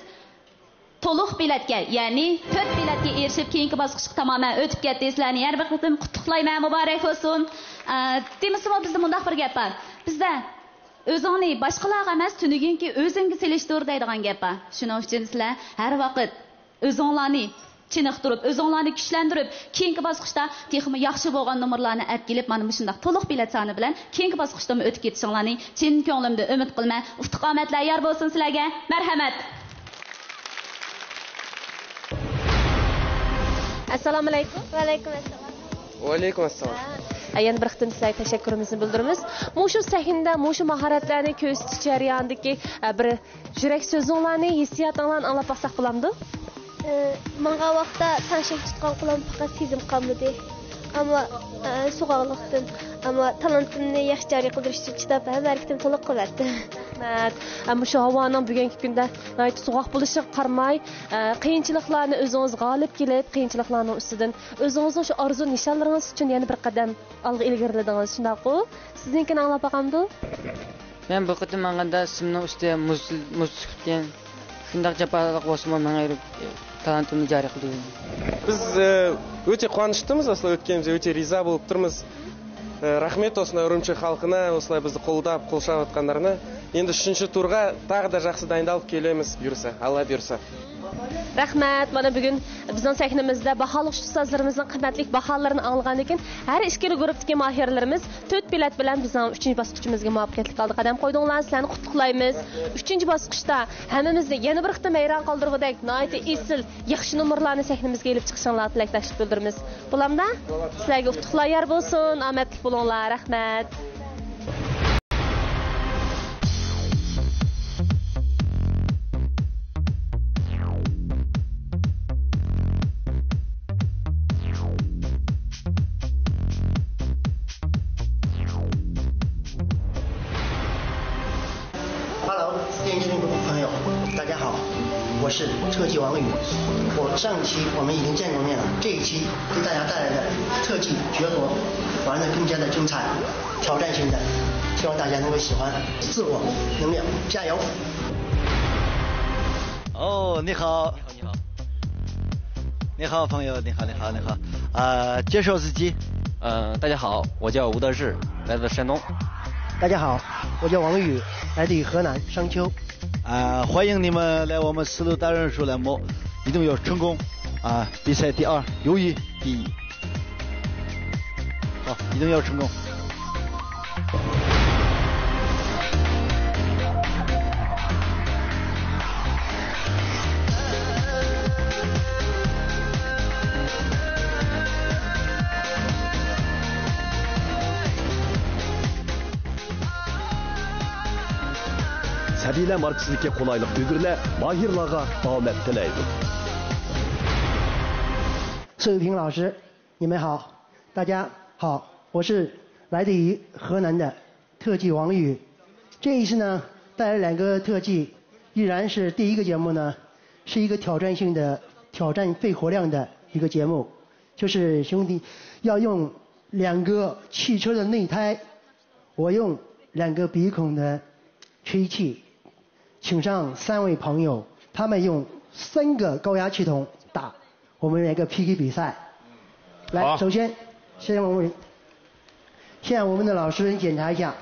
تولۇق بېلەتكە، يەنى تۆت بېلەتكە ئېرىشىپ، كېيىنكى باسقۇچقا تامامەن ئۆتۈپ كەتتى. سىلەرنى يەنە بىر قېتىم قۇتلۇقلايمەن. مۇبارەك بولسۇن. ئە، دېمىسىمۇ بىزدە مۇنداق بىر گەپ بار. بىزدە «ئۆزۈڭنى باشقىلارغا ئەمەس، تۈنۈگۈنكى ئۆزۈڭگە سېلىشتۇر» دەيدىغان گەپ بار. شۇنىڭ ئۈچۈن سىلەر ھەر ۋاقىت ئۆزۈڭلارنى چېنىقتۇرۇپ، ئۆزۈڭلارنى كۈچلەندۈرۈپ، كېيىنكى باسقۇچتا تېخىمۇ ياخشى بولغان نومۇرلارنى ئەپ كېلىپ، مانا مۇشۇنداق تولۇق بېلەت سانى بىلەن كېيىنكى باسقۇچتىمۇ ئۆتۈپ كېتىشىڭلارنى چىن كۆڭلۈمدىن ئۈمىد قىلىمەن. ئۇتۇق ئامەتلەر يار بولسۇن سىلەرگە. مەرھەمەت. ئەسسالامۇئەلەيكۇم. ۋەئەلەيكۇم ئەسسالام. ۋەئەلەيكۇم ئەسسالام. ھە، يەنە بىر قېتىم سىلەرگە تەشەككۈرىمىزنى بىلدۈرىمىز. مۇشۇ سەھنىدە مۇشۇ ماھارەتلەرنى كۆرسىتىش جەريانىدىكى، ئە، بىر يۈرەك سۆزۈڭلارنى، ھېسسىياتىڭلارنى ئاڭلاپ باقساق بولامدۇ؟ ئى، ماڭغان ۋاقىتتا تەڭشەك تۇتقان قولۇم پەقەت سېزىم قالمىدى. ئەمما، ئى، سوغۇقلۇقتىن، ئەمما تالانتىمنى ياخشى جارى قىلدۇرۇش ئۈچۈن چىداپ، ھەممە ھەرىكىتىمنى تولۇق قىلىۋەتتىم. رەھمەت. ئەمما شۇ ھاۋانىڭ بۈگۈنكى كۈندە ناھايىتى سوغۇق بولۇشىغا قارىماي، ئى، قىيىنچىلىقلارنى ئۆزىڭىز غالىب كېلىپ، قىيىنچىلىقلارنىڭ ئۈستىدىن ئۆزىڭىزنىڭ شۇ ئارزۇ نىشانلىرىڭىز ئۈچۈن يەنە بىر قەدەم ئالغا ئىلگىرىلىدىڭىز، شۇنداققۇ؟ سىزنىڭكىنى ئاڭلاپ باقامدۇ؟ مەن بۇ قېتىم ماڭغاندا سىمنىڭ ئۈستى مۇز، مۇز چۈشۈپ كېتىپ، شۇنداق جاپالىق بولسىمۇ مېڭىۋېرىپ، تالانتىمنى جارى قىلدۇردۇم. Biz, e, öte quvançlımız, aslında ötkenimize öte riza bolup turmuz. E, rahmet olsun Ürümçi halkına, осылай bizni qoldap, qolşap atqanlarına. Endi üçünchi turğa tağı da jaqsı dayındalıp kelemiz, buyursa, Alla buyursa. رەھمەت. مانا بۈگۈن بىزنىڭ سەھنىمىزدە باھالىغۇچى ئۇستازلىرىمىزنىڭ قىممەتلىك باھالىرىنى ئاڭلىغاندىن كېيىن، ھەر ئىككىلا گۇرۇپتىكى ماھىرلىرىمىز تۆت بېلەت بىلەن بىزنىڭ ئۈچىنچى باسقۇچىمىزغا مۇۋەپپەقىيەتلىك ھالدا قەدەم قويدۇڭلار. سىلەرنى قۇتلۇقلايمىز. ئۈچىنچى باسقۇچتا ھەممىمىزنى يەنە بىر قېتىم ھەيران قالدۇرغۇدەك ناھايىتى ئېسىل، ياخشى نومۇرلارنى سەھنىمىزگە ئېلىپ چىقىشىڭلارغا تىلەكداشلىق بىلدۈرىمىز. بولامدا؟ سىلەرگە ئۇتۇقلار يار بولسۇن، ئامەتلىك بولۇڭلار. رەھمەت. Hello，电视机前的朋友，大家好，我是特技王宇。我上一期我们已经见过面了，这一期给大家带来的特技绝活，玩得更加的精彩，挑战性的，希望大家能够喜欢。自我能量，加油！哦，你好。你好，朋友，你好，你好，你好。啊，介绍自己。呃，大家好，我叫吴德志，来自山东。大家好，我叫王宇，来自于河南商丘。啊，欢迎你们来我们四路达人秀栏目，一定要成功。啊，比赛第二，友谊第一。好，一定要成功。 سەبىيلەر ماركىسىدىكى قولايلىق ئۈگرىلەر ماھىرلارغا ئامەت تىلەيدۇ. 盛平老师，你们好，大家好，我是来自于河南的特技王宇。这一次呢，带来两个特技，依然是第一个节目呢，是一个挑战性的、挑战肺活量的一个节目，就是兄弟要用两个汽车的内胎，我用两个鼻孔的吹气，请上三位朋友，他们用三个高压气筒打，我们来个 P K 比赛。来，好。首先，先我们，先让我们的老师检查一下。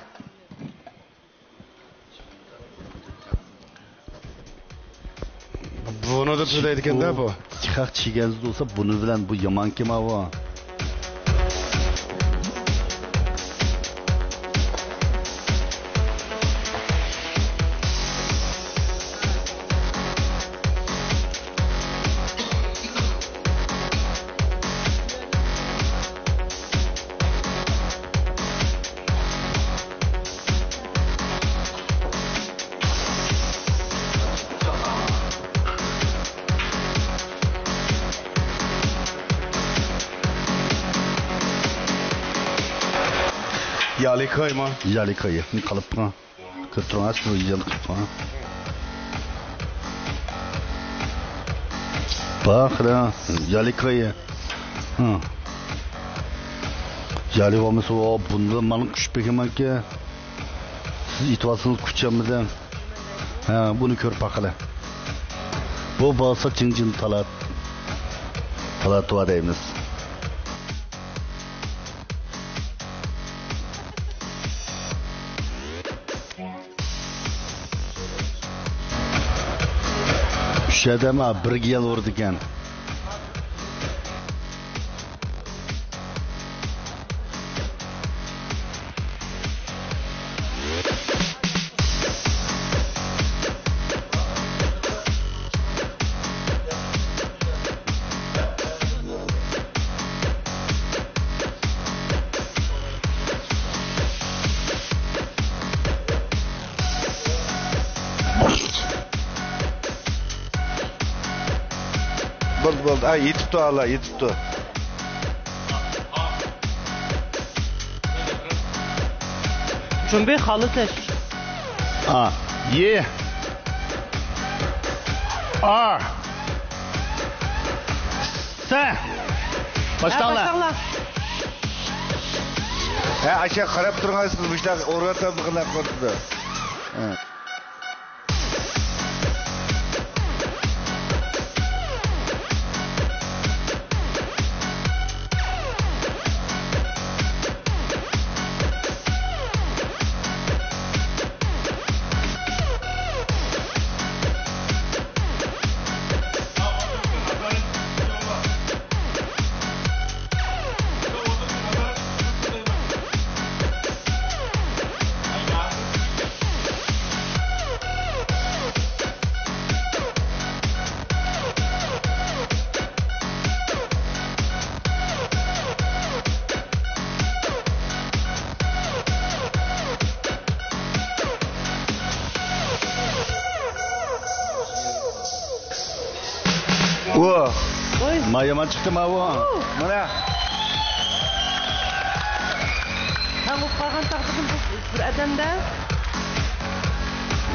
بۇنى دەپ سۆزلەيدىكەن-دە بۇ. ئىككى خەق چىگەنسىز بولسا، بۇنى بىلەن بۇ يامان كېمە بۇ. يالىكايما؟ يالىكاي، قالاپ قالغان. كۆتۈرۈڭ، ئەسلى يېنىپ قاپتۇ. باخرا، يالىكايا. ھە. يالى بولمىسا، ئۇ بۇندىن مانا چۈشۈپ كېتىمەنكى. سىز ئېيتىۋاتسىڭىز، كۈچەنمىدىم. ھە، بۇنى كۆرۈپ باقىلى. بۇ بولسا چىڭجىن تالات. تالاتۇۋا دەيمىز. ئۈچ ئادەم بىرگە يەل ئۇرىدىكەن. بولدى، بولدى. ئا، يېتىپتۇ، ئالا، يېتىپتۇ. جۇمبى خالىتىش. ئا، يې. ئا. سە. باشلاڭلار. باشلاڭلار. ھە، ئاشۇ قاراپ تۇرغان سىز مۇشۇنداق ئورۇن تاپمىغىنى قىلىپتۇ. ھە. ئۇ. ۋوي. ما يامان چىقتى ما ئۇ. ئۇ. مانا. تاڭ ئۇپ قالغان تەقدىردىن بۇ بىر ئادەمدە.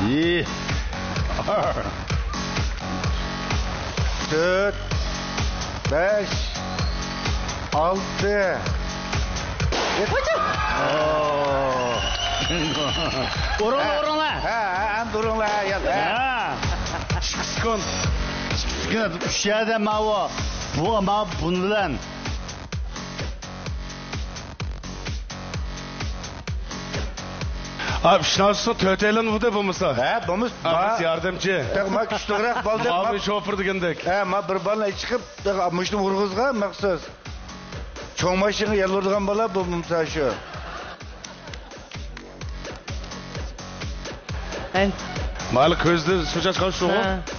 ئى. تۆت، بەش، ئالتە. ئۇرۇڭلار، ھە، ئۇرۇڭلار. ھە، ھە، ئەمدى ئۇرۇڭلار، ھە، يا، ھە. ھە. ئىككى سېكۇنت. ئىككى سېكۇنت. ئۈچ يەردە ماۋۇ. بۇ، ماۋۇ بۇنىڭ بىلەن. ئا، ئۈچ ناۋسىسى تۆتەيلەن بولدى بولمىسا. ھە، بولمىسا، ھە، ما-، بىز ياردەمچى. تېخى ما كۈچلۈكرەك بالدى. ما ما بىر شوپۇر دېگەندەك. ھە، ما بىر بالنى چىقىپ، تېخى مۇشۇنى ئۇرغۇزغان مەخسۇس. چوڭ ماشىنىغا يالۋۇرىدىغان بالا بۇ، بولمىسا شۇ. ھەي. مانا كۆزدىن سۇ چاچقان شۇغۇ. ھە.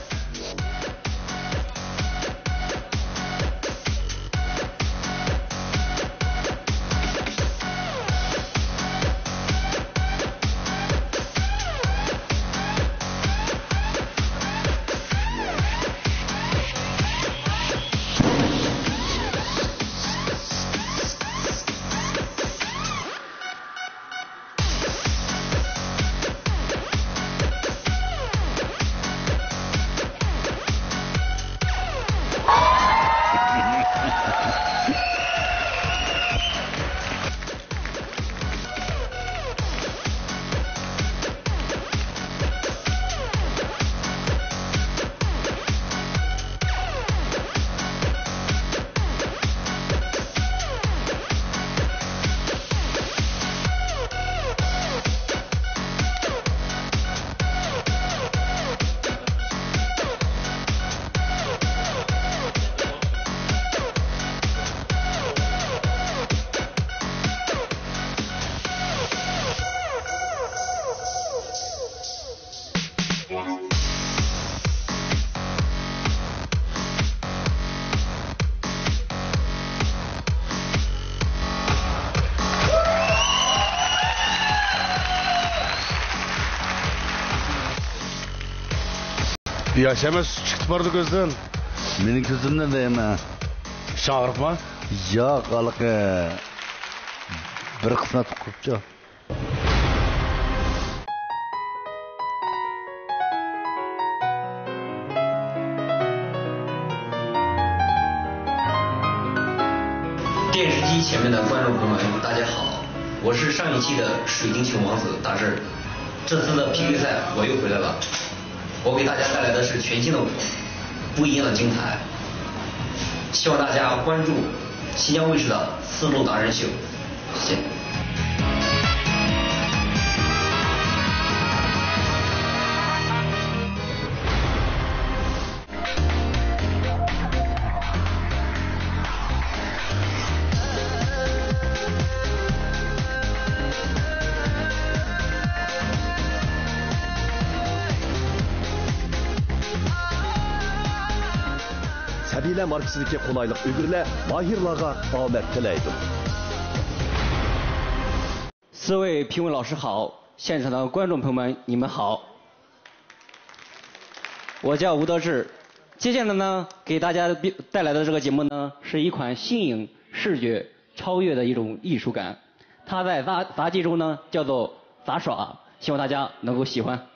ياش ئەمەس، چىقىپ بارىدۇ كۆزدىن. مېنىڭ كۆزۈمدىن دەيمەن. ئىچىڭ ئاغرىپمۇ؟ ياق، ھېلىقى بىر قىسمەت قۇرۇپچۇ. 前面的观众朋友们，大家好，我是上一期的水晶球王子大志。这次的P K赛我又回来了，我给大家带来的是全新的舞，不一样的精彩。希望大家关注新疆卫视的思路达人秀，谢谢。 سەبىيلەر ماركىسىدىكى قولايلىق ئۈگرىلەر ماھىرلارغا ئامەت تىلەيدۇ. 四位评委老师好，现场的观众朋友们，你们好。我叫吴德志，接下来呢，给大家带来的这个节目呢，是一款新颖、视觉超越的一种艺术感。它在杂杂技中呢叫做杂耍，希望大家能够喜欢。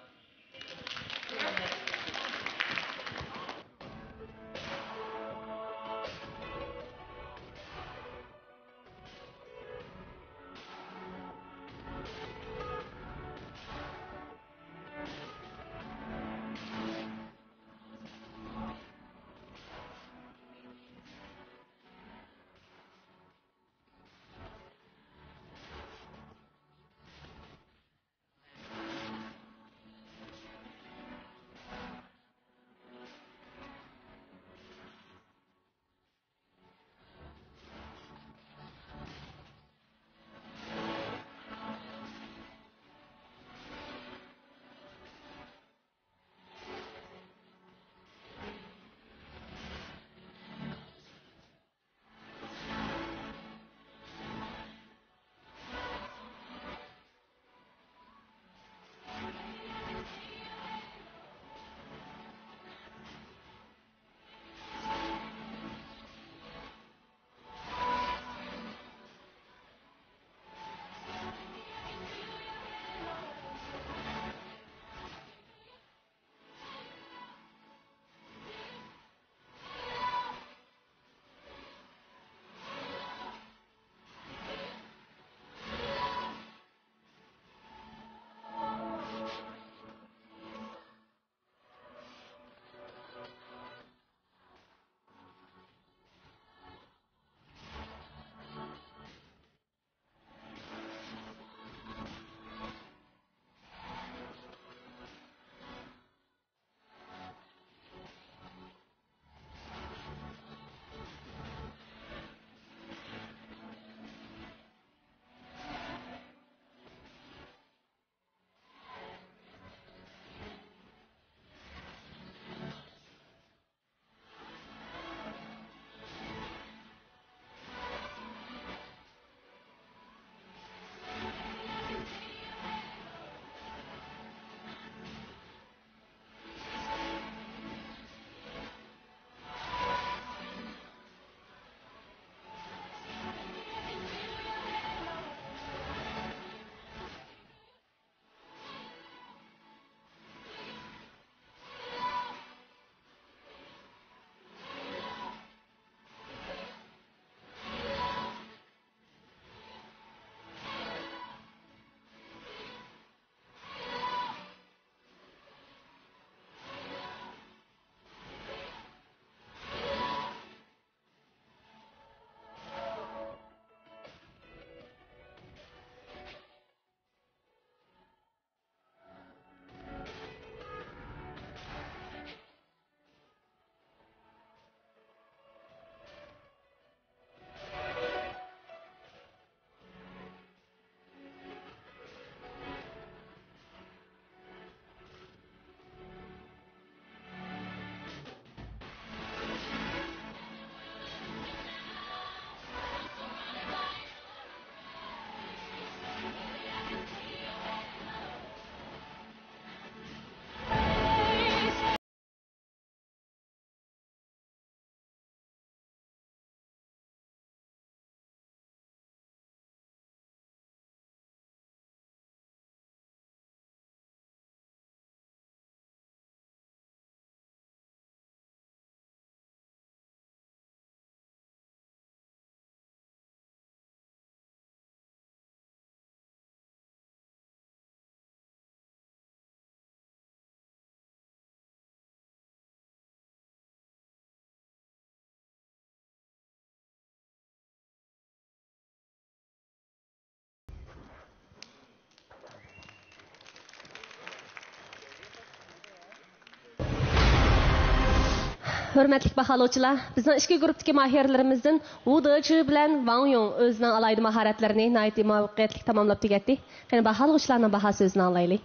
ھۆرمەتلىك باھالىغۇچىلار، بىزنىڭ ئىككى گۇرۇپتىكى ماھىرلىرىمىزدىن ۋۇ دېچى بىلەن ۋاڭ يۇڭ ئۆزىنىڭ ئالاھىدە ماھارەتلىرىنى ناھايىتى مۇۋەپپەقىيەتلىك تاماملاپ تۈگەتتى. قېنى، باھالىغۇچىلارنىڭ باھا سۆزىنى ئاڭلايلى.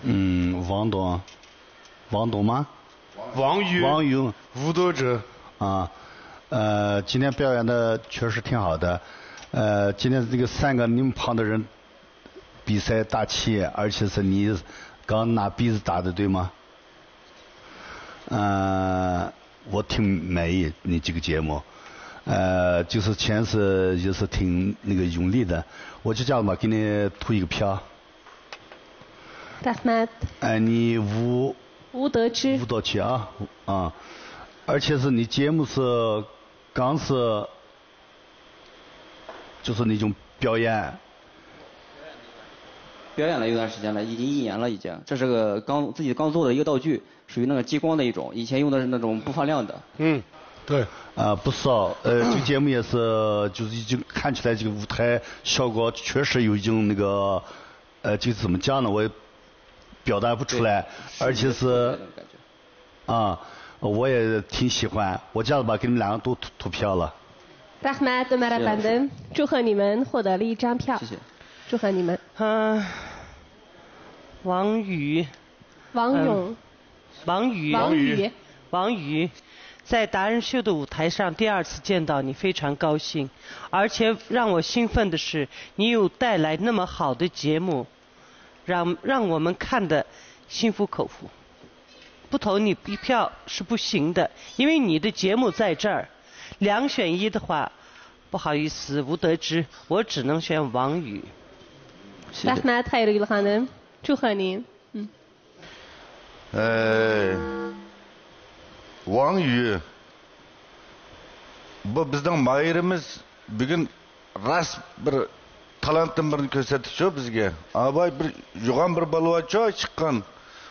嗯，王董，王董吗？王宇，王宇，吴德哲。啊，呃，今天表演的确实挺好的。呃，今天这个三个你们旁的人比赛打气，而且是你刚拿杯子打的，对吗？呃，我挺满意你这个节目。呃，就是全是也是挺那个用力的。我就这样吧，给你投一个票。 رەھمەت. 哎，你舞吴德之舞。蹈去啊啊，而且是你节目是刚是就是那种表演，表演了有段时间了，已经一年了，已经。这是个刚自己刚做的一个道具，属于那个激光的一种，以前用的是那种不发亮的。嗯，对。啊，不少，呃，这个节目也是，就是已经看起来这个舞台效果确实有一种那个，呃，就是怎么讲呢，我也表达不出来，而且是那种感觉。啊，我也挺喜欢，我这样子吧，给你们两个都投投票了。 رەھمەت، ئۆمەر ئەپەندىم. 祝贺你们获得了一张票。谢谢。祝贺你们。嗯，王宇，王勇，王宇，王宇，王宇，在达人秀的舞台上第二次见到你，非常高兴。而且让我兴奋的是，你有带来那么好的节目，让让我们看得心服口服。不投你一票是不行的，因为你的节目在这儿，两选一的话，不好意思，吴德之，我只能选王宇。谢谢。 رەھمەت، خەيرىگۈل خانىم. 祝贺您. ئەي، ۋاڭ يۈ، بۇ بىزنىڭ ماھىرىمىز بۈگۈن راست بىر تالانتتىن بىرنى كۆرسەتتىچۇ بىزگە. ئاۋاي، بىر يوغان بىر بالا بارچۇ چىققان.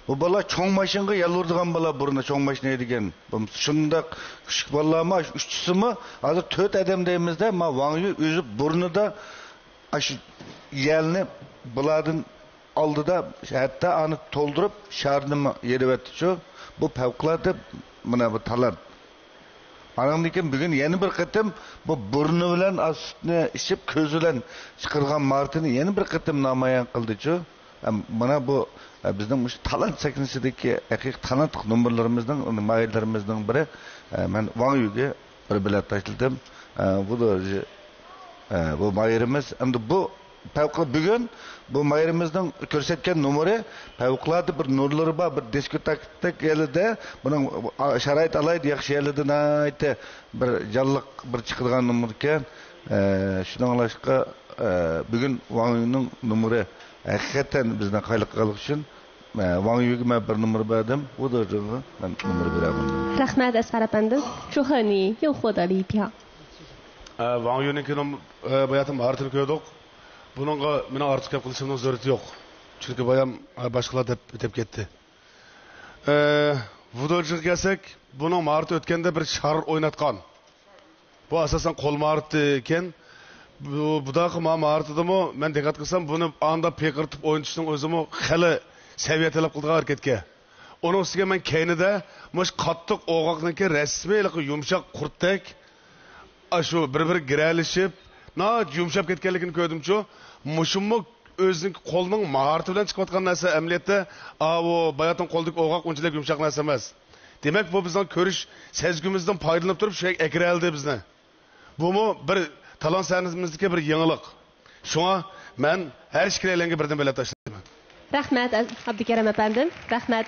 بۇ بالا چوڭ ماشىنىغا يالۋۇرىدىغان بالا، بۇرنى چوڭ ماشىنا ھەيدىگەن. بۇ شۇنداق كۈچلۈك بالىلارمۇ، ئۈچىسىمۇ ھازىر تۆت ئادەم دەيمىزدە، ما ۋاڭ يۈ ئۆزى بۇرنىدا ئاشۇ يەلنى بۇلاردىن ئالدىدا، ھەتتا ئانى تولدۇرۇپ شارنىمۇ يېرىۋەتتىچۇ. بۇ پەۋقۇلئاددە مانا بۇ تالانت. ئانىڭدىن كېيىن بۈگۈن يەنە بىر قېتىم بۇ بۇرنى بىلەن ئاز سۈتنى ئىچىپ، كۆزى بىلەن چىقىرغان ماھارىتىنى يەنە بىر قېتىم نامايان قىلدىچۇ. ئەم، مانا بۇ، ئە، بىزنىڭ مۇشۇ تالانت سەھنىسىدىكى ھەقىقىي تالانتلىق نومۇرلىرىمىزنىڭ، ماھىرلىرىمىزنىڭ بىرى. ئە، مەن ۋاڭ يۈگە بىر بېلەت تاشلىدىم. ئە، بۇ، ئە، بۇ ماھىرىمىز. ئەمدى بۇ پەۋقۇ-، بۈگۈن بۇ ماھىرىمىزنىڭ كۆرسەتكەن نومۇرى پەۋقۇلئاددە بىر نۇرلىرى بار، بىر دىسكوتېكىدەك يەردە، بۇنىڭ شارائىت ئالاھىدە ياخشى يەردە ناھايىتى بىر جانلىق بىر چىقىدىغان نومۇركەن. ئە، شۇنىڭلاشقا، ئە، بۈگۈن ۋاڭ يۈنىڭ نومۇرى ھەقىقەتەن بىزنى قايىل قىلغانلىقى ئۈچۈن، ئە، ۋاڭ يۈگە مەن بىر نومۇر بەردىم، ۋۇ دېجىغا مەن نومۇر بېرەلمىدىم. رەھمەت، ئەسقەر ئەپەندىم. 祝贺你又获得了一票. ئە، ۋاڭ يۈنىڭكى نوم-، ئە، باياتىن ماھارىتىنى كۆردۇق. بۇنىڭغا مېنىڭ ئارتۇق گەپ قىلىشىمنىڭ زۆرۈرىتى يوق. چۈنكى بايام، ئە، باشقىلار دەپ ئۆتۈپ كەتتى. ئە، ۋۇدۇجىغا كەلسەك، بۇنىڭ ماھارىتى ئۆتكەندە بىر شار ئويناتقان. بۇ ئاساسەن قول ماھارىتى ئىكەن. بۇ، بۇداقى ما-، ماھارىتىدىمۇ مەن دىققەت قىلسام، بۇنى ئاندا پىقىرتىپ ئوينىتىشنىڭ ئۆزىمۇ خېلى سەۋىيە تەلەپ قىلىدىغان ھەرىكەتكە. ئۇنىڭ ئۈستىگە مەن كەينىدە مۇشۇ قاتتىق ئوغاقنىڭكى رەسمىي ھېلىقى يۇمشاق قۇرتتەك، ئاشۇ بىر-بىرىگە گىرەلىشىپ، ناھايىتى يۇمشاپ كەتكەنلىكىنى كۆردۈمچۇ. مۇشۇمۇ ئۆزىنىڭكى قولىنىڭ ماھارىتى بىلەن چىقىۋاتقان نەرسە ئەمەلىيەتتە، ئاۋۇ باياتىن قولدىكى ئوغاق ئۇنچىلىك يۇمشاق نەرسە ئەمەس. دېمەك، بۇ بىزنىڭ كۆرۈش سەزگۈمىزدىن پايدىلىنىپ تۇرۇپ شۇ يەرگە ئەكىرەلدى بىزنى. بۇمۇ بىر تالانت سەھنىمىزدىكى بىر يېڭىلىق. شۇڭا مەن ھەر ئىككىلەيلەنگە بىردىن بېلەت تاشلايمەن. رەھمەت، ئابدۇكېرىم ئەپەندىم، رەھمەت.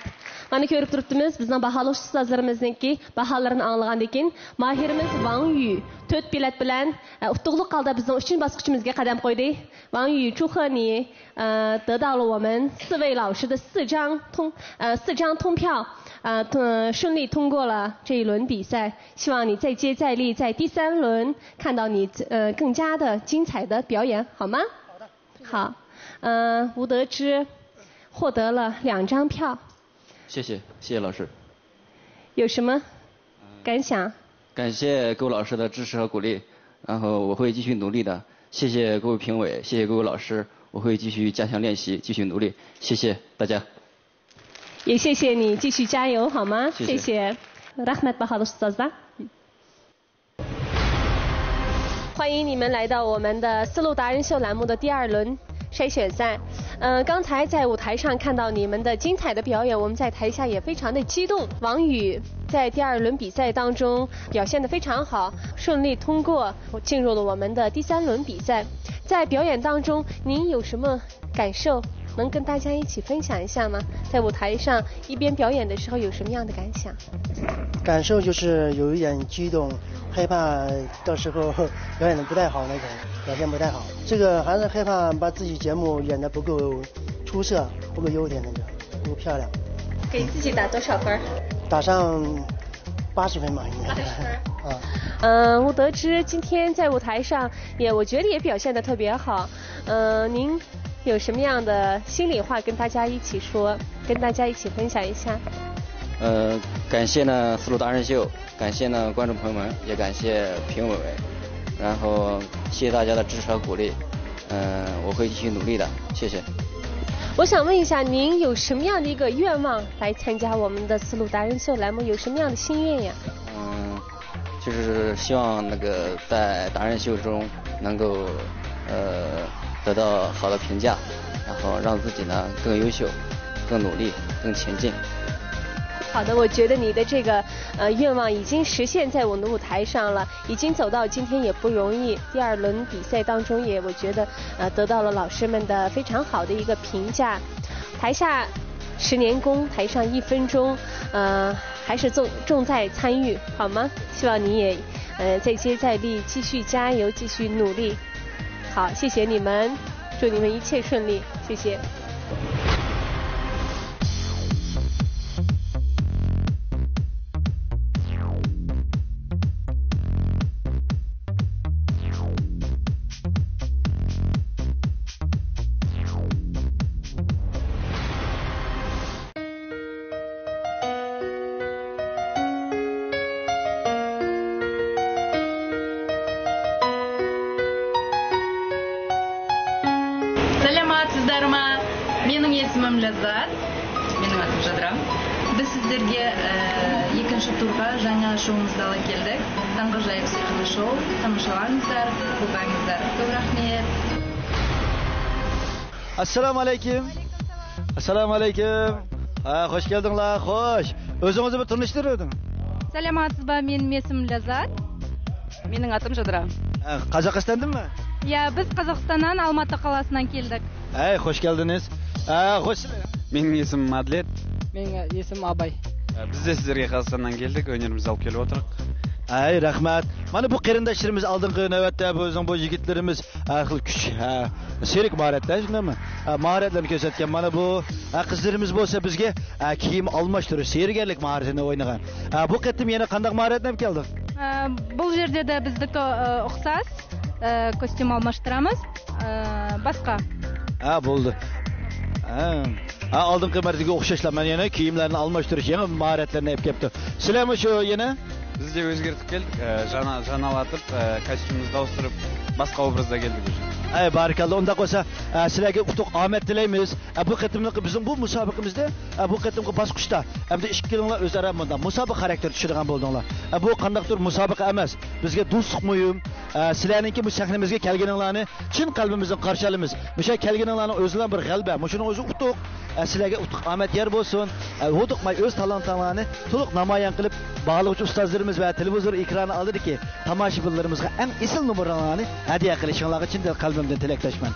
مانا كۆرۈپ تۇرۇپتىمىز، بىزنىڭ باھالىغۇچى ئۇستازلىرىمىزنىڭكى باھالىرىنى ئاڭلىغاندىن كېيىن، ماھىرىمىز ۋاڭ يۈ تۆت بېلەت بىلەن، ئە، ئۇتۇقلۇق ھالدا بىزنىڭ ئۈچىنچى باسقۇچىمىزغا قەدەم قويدى. 王宇，祝贺你，呃，得到了我们四位老师的四张通，呃，四张通票，呃，通，顺利通过了这一轮比赛。希望你再接再厉，在第三轮看到你，呃，更加的精彩的表演，好吗？好，呃，吴德之获得了两张票，谢谢，谢谢老师。有什么感想？感谢各位老师的支持和鼓励，然后我会继续努力的。谢谢各位评委，谢谢各位老师，我会继续加强练习，继续努力。谢谢大家。也谢谢你，继续加油，好吗？谢谢。谢谢。رەھمەت، باھالىق ئۇستازلار. 欢迎你们来到我们的丝路达人秀栏目的第二轮筛选赛。呃，刚才在舞台上看到你们的精彩的表演，我们在台下也非常的激动。王宇在第二轮比赛当中表现得非常好，顺利通过，进入了我们的第三轮比赛。在表演当中，您有什么感受？能跟大家一起分享一下吗？在舞台上一边表演的时候有什么样的感想？感受就是有一点激动，害怕到时候表演的不太好那种，表现不太好。这个还是害怕把自己节目演得不够出色，不够优点那种，不够漂亮。给自己打多少分儿？打上八十分吧，应该。八十分儿。啊。嗯，吴德之今天在舞台上也，我觉得也表现得特别好。呃，您有什么样的心里话跟大家一起说，跟大家一起分享一下？呃，感谢呢丝路达人秀，感谢呢观众朋友们，也感谢评委，然后谢谢大家的支持和鼓励。嗯，我会继续努力的，谢谢。我想问一下，您有什么样的一个愿望来参加我们的丝路达人秀栏目？有什么样的心愿呀？嗯，就是希望那个在达人秀中能够呃得到好的评价，然后让自己呢更优秀、更努力、更前进。好的，我觉得你的这个呃愿望已经实现在我们的舞台上了，已经走到今天也不容易。第二轮比赛当中也，我觉得呃得到了老师们的非常好的一个评价。台下十年功，台上一分钟，呃，还是重重在参与，好吗？希望你也呃再接再厉，继续加油，继续努力。好，谢谢你们，祝你们一切顺利，谢谢。 سالاماتسىزلارما؟ مېنىڭ ئېسىمىم لەززەت. مېنىڭ ئاتىم ژادرا. بىز سىزلەرگە، ئە، ئىككىنچى تۇرغا يېڭى شوۋىمىزنى ئېلىپ كەلدۇق. تاڭغا ئاجايىپ سېھىرلىك شوۋ. تاماشىلاڭلار، كۆپ رەھمەت. ئەسسالامۇ ئەلەيكۇم. ئەسسالامۇ ئەلەيكۇم. ھە، خوش كەلدىڭلار، خوش. ئۆزىڭىزنى بىر تونۇشتۇرۇۋېتىڭ. سالاماتسىزبا، مېنىڭ ئېسىم لەززەت. مېنىڭ ئاتىم ژادرا. ھە، قازاقىستاندىنمۇ؟ يا، بىز قازاقىستاندىن، ئالماتا قالاسىدىن كەلدۇق. ھەي، خوش كەلدىڭىز. ھە، خوش. مېنىڭ ئېسىم مادلىت. مېنىڭ ئېسىم ئاباي. ھە، بىز دە سىزلەرگە قازاقىستاندىن كەلدۇق، ئۈنىمىزنى ئېلىپ كېلىۋاتىرىق. ھەي، رەھمەت. مانا بۇ قېرىنداشلىرىمىز ئالدىنقى نۆۋەتتە بۇ، بىزنىڭ بۇ يىگىتلىرىمىز ھەر خىل كۈچ، ھە، سېرك ماھارەتلەر، شۇنداقمۇ؟ ھە، ماھارەتلەرنى كۆرسەتكەن. مانا بۇ، ھە، قىزلىرىمىز بولسا بىزگە، ھە، كىيىم ئالماشتۇرۇش، سېھىرگەرلىك ماھارىتىنى ئوينىغان. ھە، بۇ قېتىم يەنە قانداق ماھارەتنى ئېلىپ كەلدىڭ؟ ھە، بۇ يەردە دە بىزدىكى، ئە، ئوخشاش، ئە، كوستيۇم ئالماشتۇرىمىز، ئە، باشقا. ھە، بولدى. ھە. ھە، ئالدىنقى مەرتىگە ئوخشاشلا مەن يەنە كىيىملەرنى ئالماشتۇرۇش، يېڭى ماھارەتلەرنى ئېلىپ كەپتۇ. سىلەرمۇ شۇ يەنە؟ بىز دە ئۆزگەرتىپ كەلدۇك. ئە، ژانا، ژانا ئاتىپ، ئە، كاستيۇمىمىزنى ئاۋۇشتۇرۇپ، باشقا ئوبرازدا كەلدۇق. ئەي، بارىكاللا. ئۇنداق بولسا، ئە، سىلەرگە ئۇتۇق، ئامەت تىلەيمىز. ئە، بۇ قېتىملىقى بىزنىڭ بۇ مۇسابىقىمىزدە، ئە، بۇ قېتىمقى باسقۇچتا، ئەمدى ئىككىلىڭلار ئۆزئارا مۇنداق مۇسابىقە خاراكتېرى چۈشىدىغان بولدۇڭلار. ئە، بۇ قانداقتۇر مۇسابىقە ئەمەس. بىزگە دوستلۇق مۇھىم. ئە، سىلەرنىڭكى بۇ سەھنىمىزگە كەلگىنىڭلارنى چىن قەلبىمىزدىن قارشى ئالىمىز. مۇشۇ كەلگىنىڭلارنىڭ ئۆزىلا بىر غەلىبە. مۇشۇنىڭ ئۆزى ئۇتۇق. ئە، سىلەرگە ئۇتۇق، ئامەت يار بولسۇن. ئە، ھودۇقماي ئۆز تالانتىڭلارنى تولۇق نامايان قىلىپ، باھالىغۇچى ئۇستازلىرىمىز ۋە تېلېۋىزور ئېكرانى ئالدىدىكى تاماشىبىنلىرىمىزغا ئەڭ ئېسىل نومۇرلىرىڭلارنى ھەدىيە قىلىشىڭلارغا چىن قەلبىمدىن تىلەكداشمەن.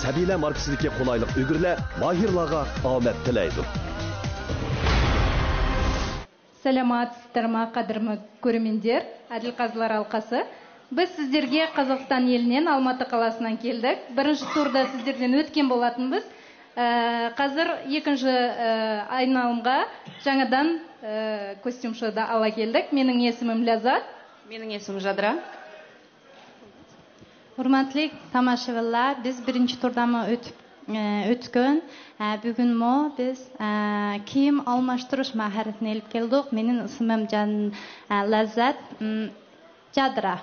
سەبىيلەر ماركىسىدىكى قولايلىق ئۈگرىلەر ماھىرلارغا ئامەت تىلەيدۇ. سالاماتسىزلارما، قەدىرلىك كۆرۈرمەنلەر، ئادىل قازىلار ھالقىسى. بىز سىزلەرگە قازاقىستان ئېلىنىڭ ئالماتا قالاسىدىن كەلدۇق. بىرىنچى تۇردا سىزلەردىن ئۆتكەن بولاتتۇق بىز. ئە، ھازىر ئىككىنچى، ئە، ئايلانمىغا يېڭىدىن، ئە، كوستيۇم شوۋدا ئالا كەلدۇق. مېنىڭ ئېسىمىم لەززەت. مېنىڭ ئېسىم ژادرا. ھۆرمەتلىك تاماشىبىنلار، بىز بىرىنچى تۇردىنمۇ ئۆتۈپ ئۆتكۈن. ئە، بۈگۈنمۇ بىز، ئە، كىيىم ئالماشتۇرۇش ماھارىتىنى ئېلىپ كەلدۇق. مېنىڭ ئىسمىم جان، ئە، لەززەت. م، جادرا.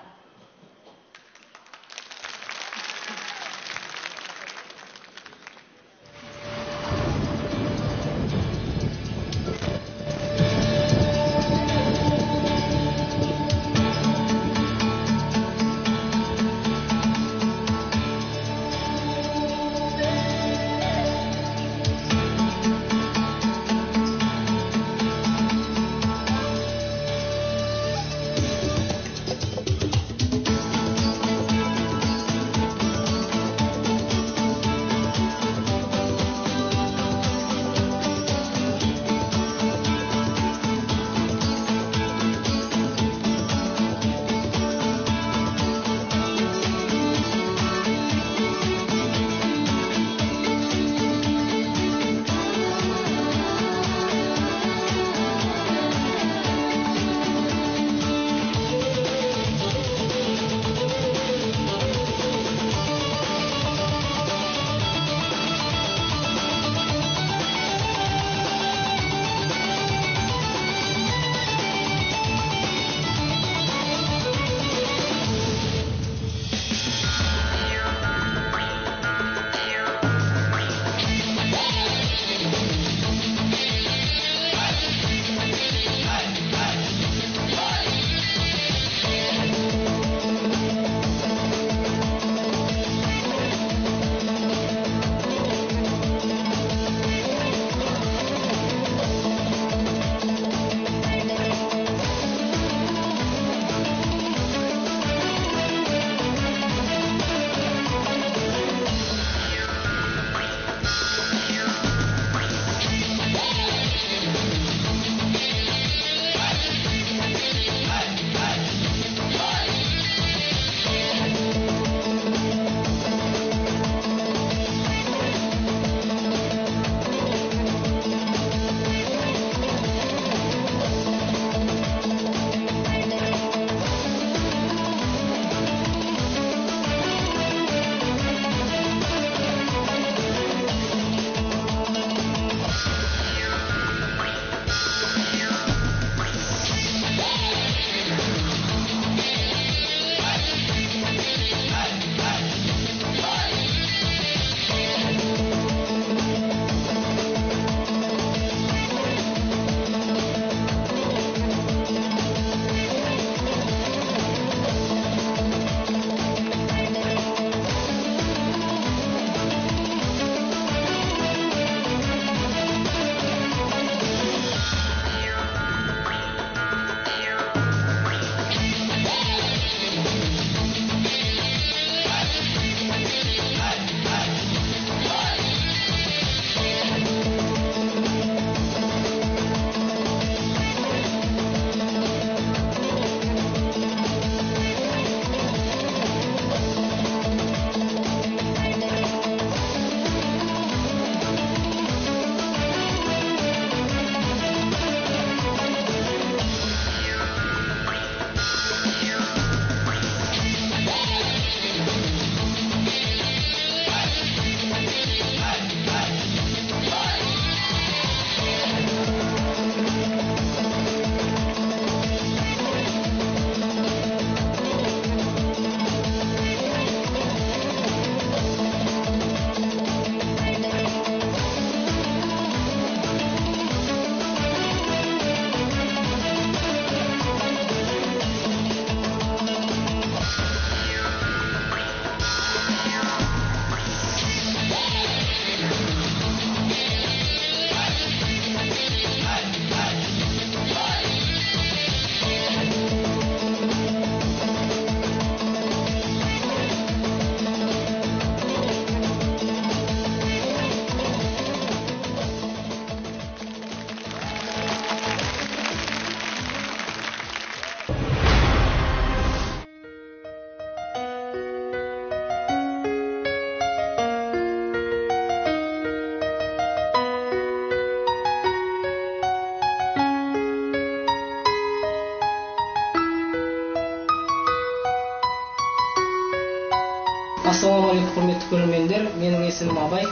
Hurmetli ko'rermenler, mening esimim Abay.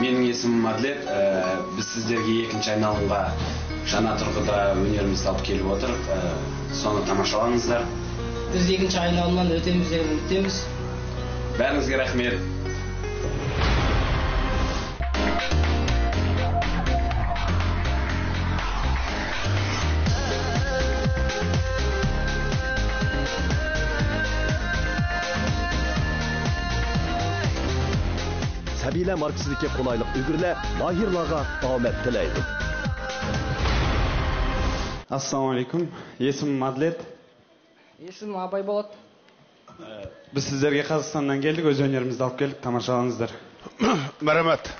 Mening esimim Adlet. Ee, biz sizlerge ekinchi aylanımğa Jana Turg'uda önerimitni alıp kelip otırıq. Ee, sonı tamashalangızlar. Biz ekinchi aylanımdan o'temiz deb umidimiz. Bäriñizge rahmet. سەبىيلەر ماركىسىدىكى قولايلىق ئۈگرىلەر ماھىرلارغا ئامەت تىلەيدۇ. ئەسسالامۇ ئەلەيكۇم. يېسىمىم ئادلەت. يېسىمىم ئاباي بولات. بىز سىزلەرگە قازاقىستاندىن كەلدۇق، ئۆز ھۈنىرىمىزنى ئېلىپ كەلدۇق، تاماشا قىلىڭلار. مەرھەمەت.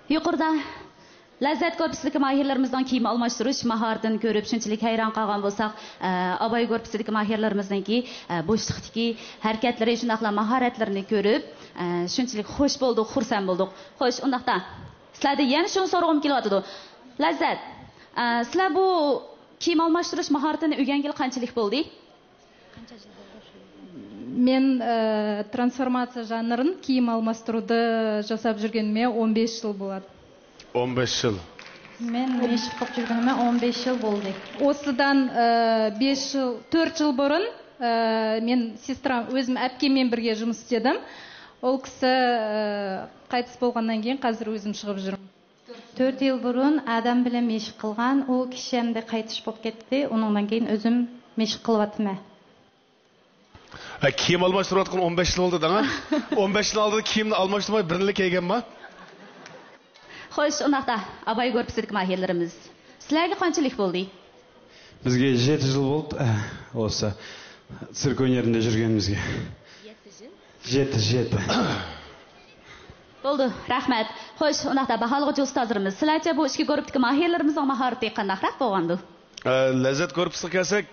يۇقىرىدا لەززەت گۇرۇپپىسىدىكى ماھىرلىرىمىزنىڭ كىيىم ئالماشتۇرۇش ماھارىتىنى كۆرۈپ شۇنچىلىك ھەيران قالغان بولساق، ئە، ئاباي گۇرۇپپىسىدىكى ماھىرلىرىمىزنىڭكى، ئە، بوشلۇقتىكى ھەرىكەتلىرى شۇنداقلا ماھارەتلىرىنى كۆرۈپ، ئە، شۇنچىلىك خۇش بولدۇق، خۇرسەن بولدۇق. خوش، ئۇنداقتا سىلەردىن يەنە شۇنى سورىغۇم كېلىۋاتىدۇ. لەززەت، ئە، سىلەر بۇ كىيىم ئالماشتۇرۇش ماھارىتىنى ئۆگەنگىلى قانچىلىك بولدى؟ Men e, transformatsiya janrın kiyim almastıruvda jasap jürgenime on beş yıl boladı. ئون بەش يىل. Men meşq qılıp jürgenime on beş yıl boldı. Osıdan e, beş yıl, tórt yıl burun e, men sestram, özüm äpkemmen birge jumıs istedim. Ol kisi e, qaytıs bolğannan keyin házir özüm shıǵıp júrmen. Tórt yıl burun adam bilen meşq qılǵan, u kishi endi qaytıs bolıp ketti. Onıńdan keyin özüm meşq qılıp atırman. ھە، كىيىم ئالماشتۇرۇۋاتقىلى ئون بەش يىل بولدى دەڭە. ئون بەش يىل ئالدىدا كىيىمنى ئالماشتۇرماي بىرنىلا كىيگەنما؟ خوش، ئۇنداقتا ئاباي گۇرۇپپىسىدىكى ماھىرلىرىمىز، سىلەرگە قانچىلىك بولدى؟ بىزگە يەتتە يىل بولدى. ئە، بولسا سىرك ئۆنەرىندە يۈرگىنىمىزگە. يەتتە يەتتە. بولدى، رەھمەت. خوش، ئۇنداقتا باھالىغۇچى ئۇستازلىرىمىز، سىلەرچە بۇ ئىككى گۇرۇپپىدىكى ماھىرلىرىمىزنىڭ ماھارىتى قانداقراق بولغاندۇ؟ ئە، لەززەت گۇرۇپپىسىغا كەلسەك،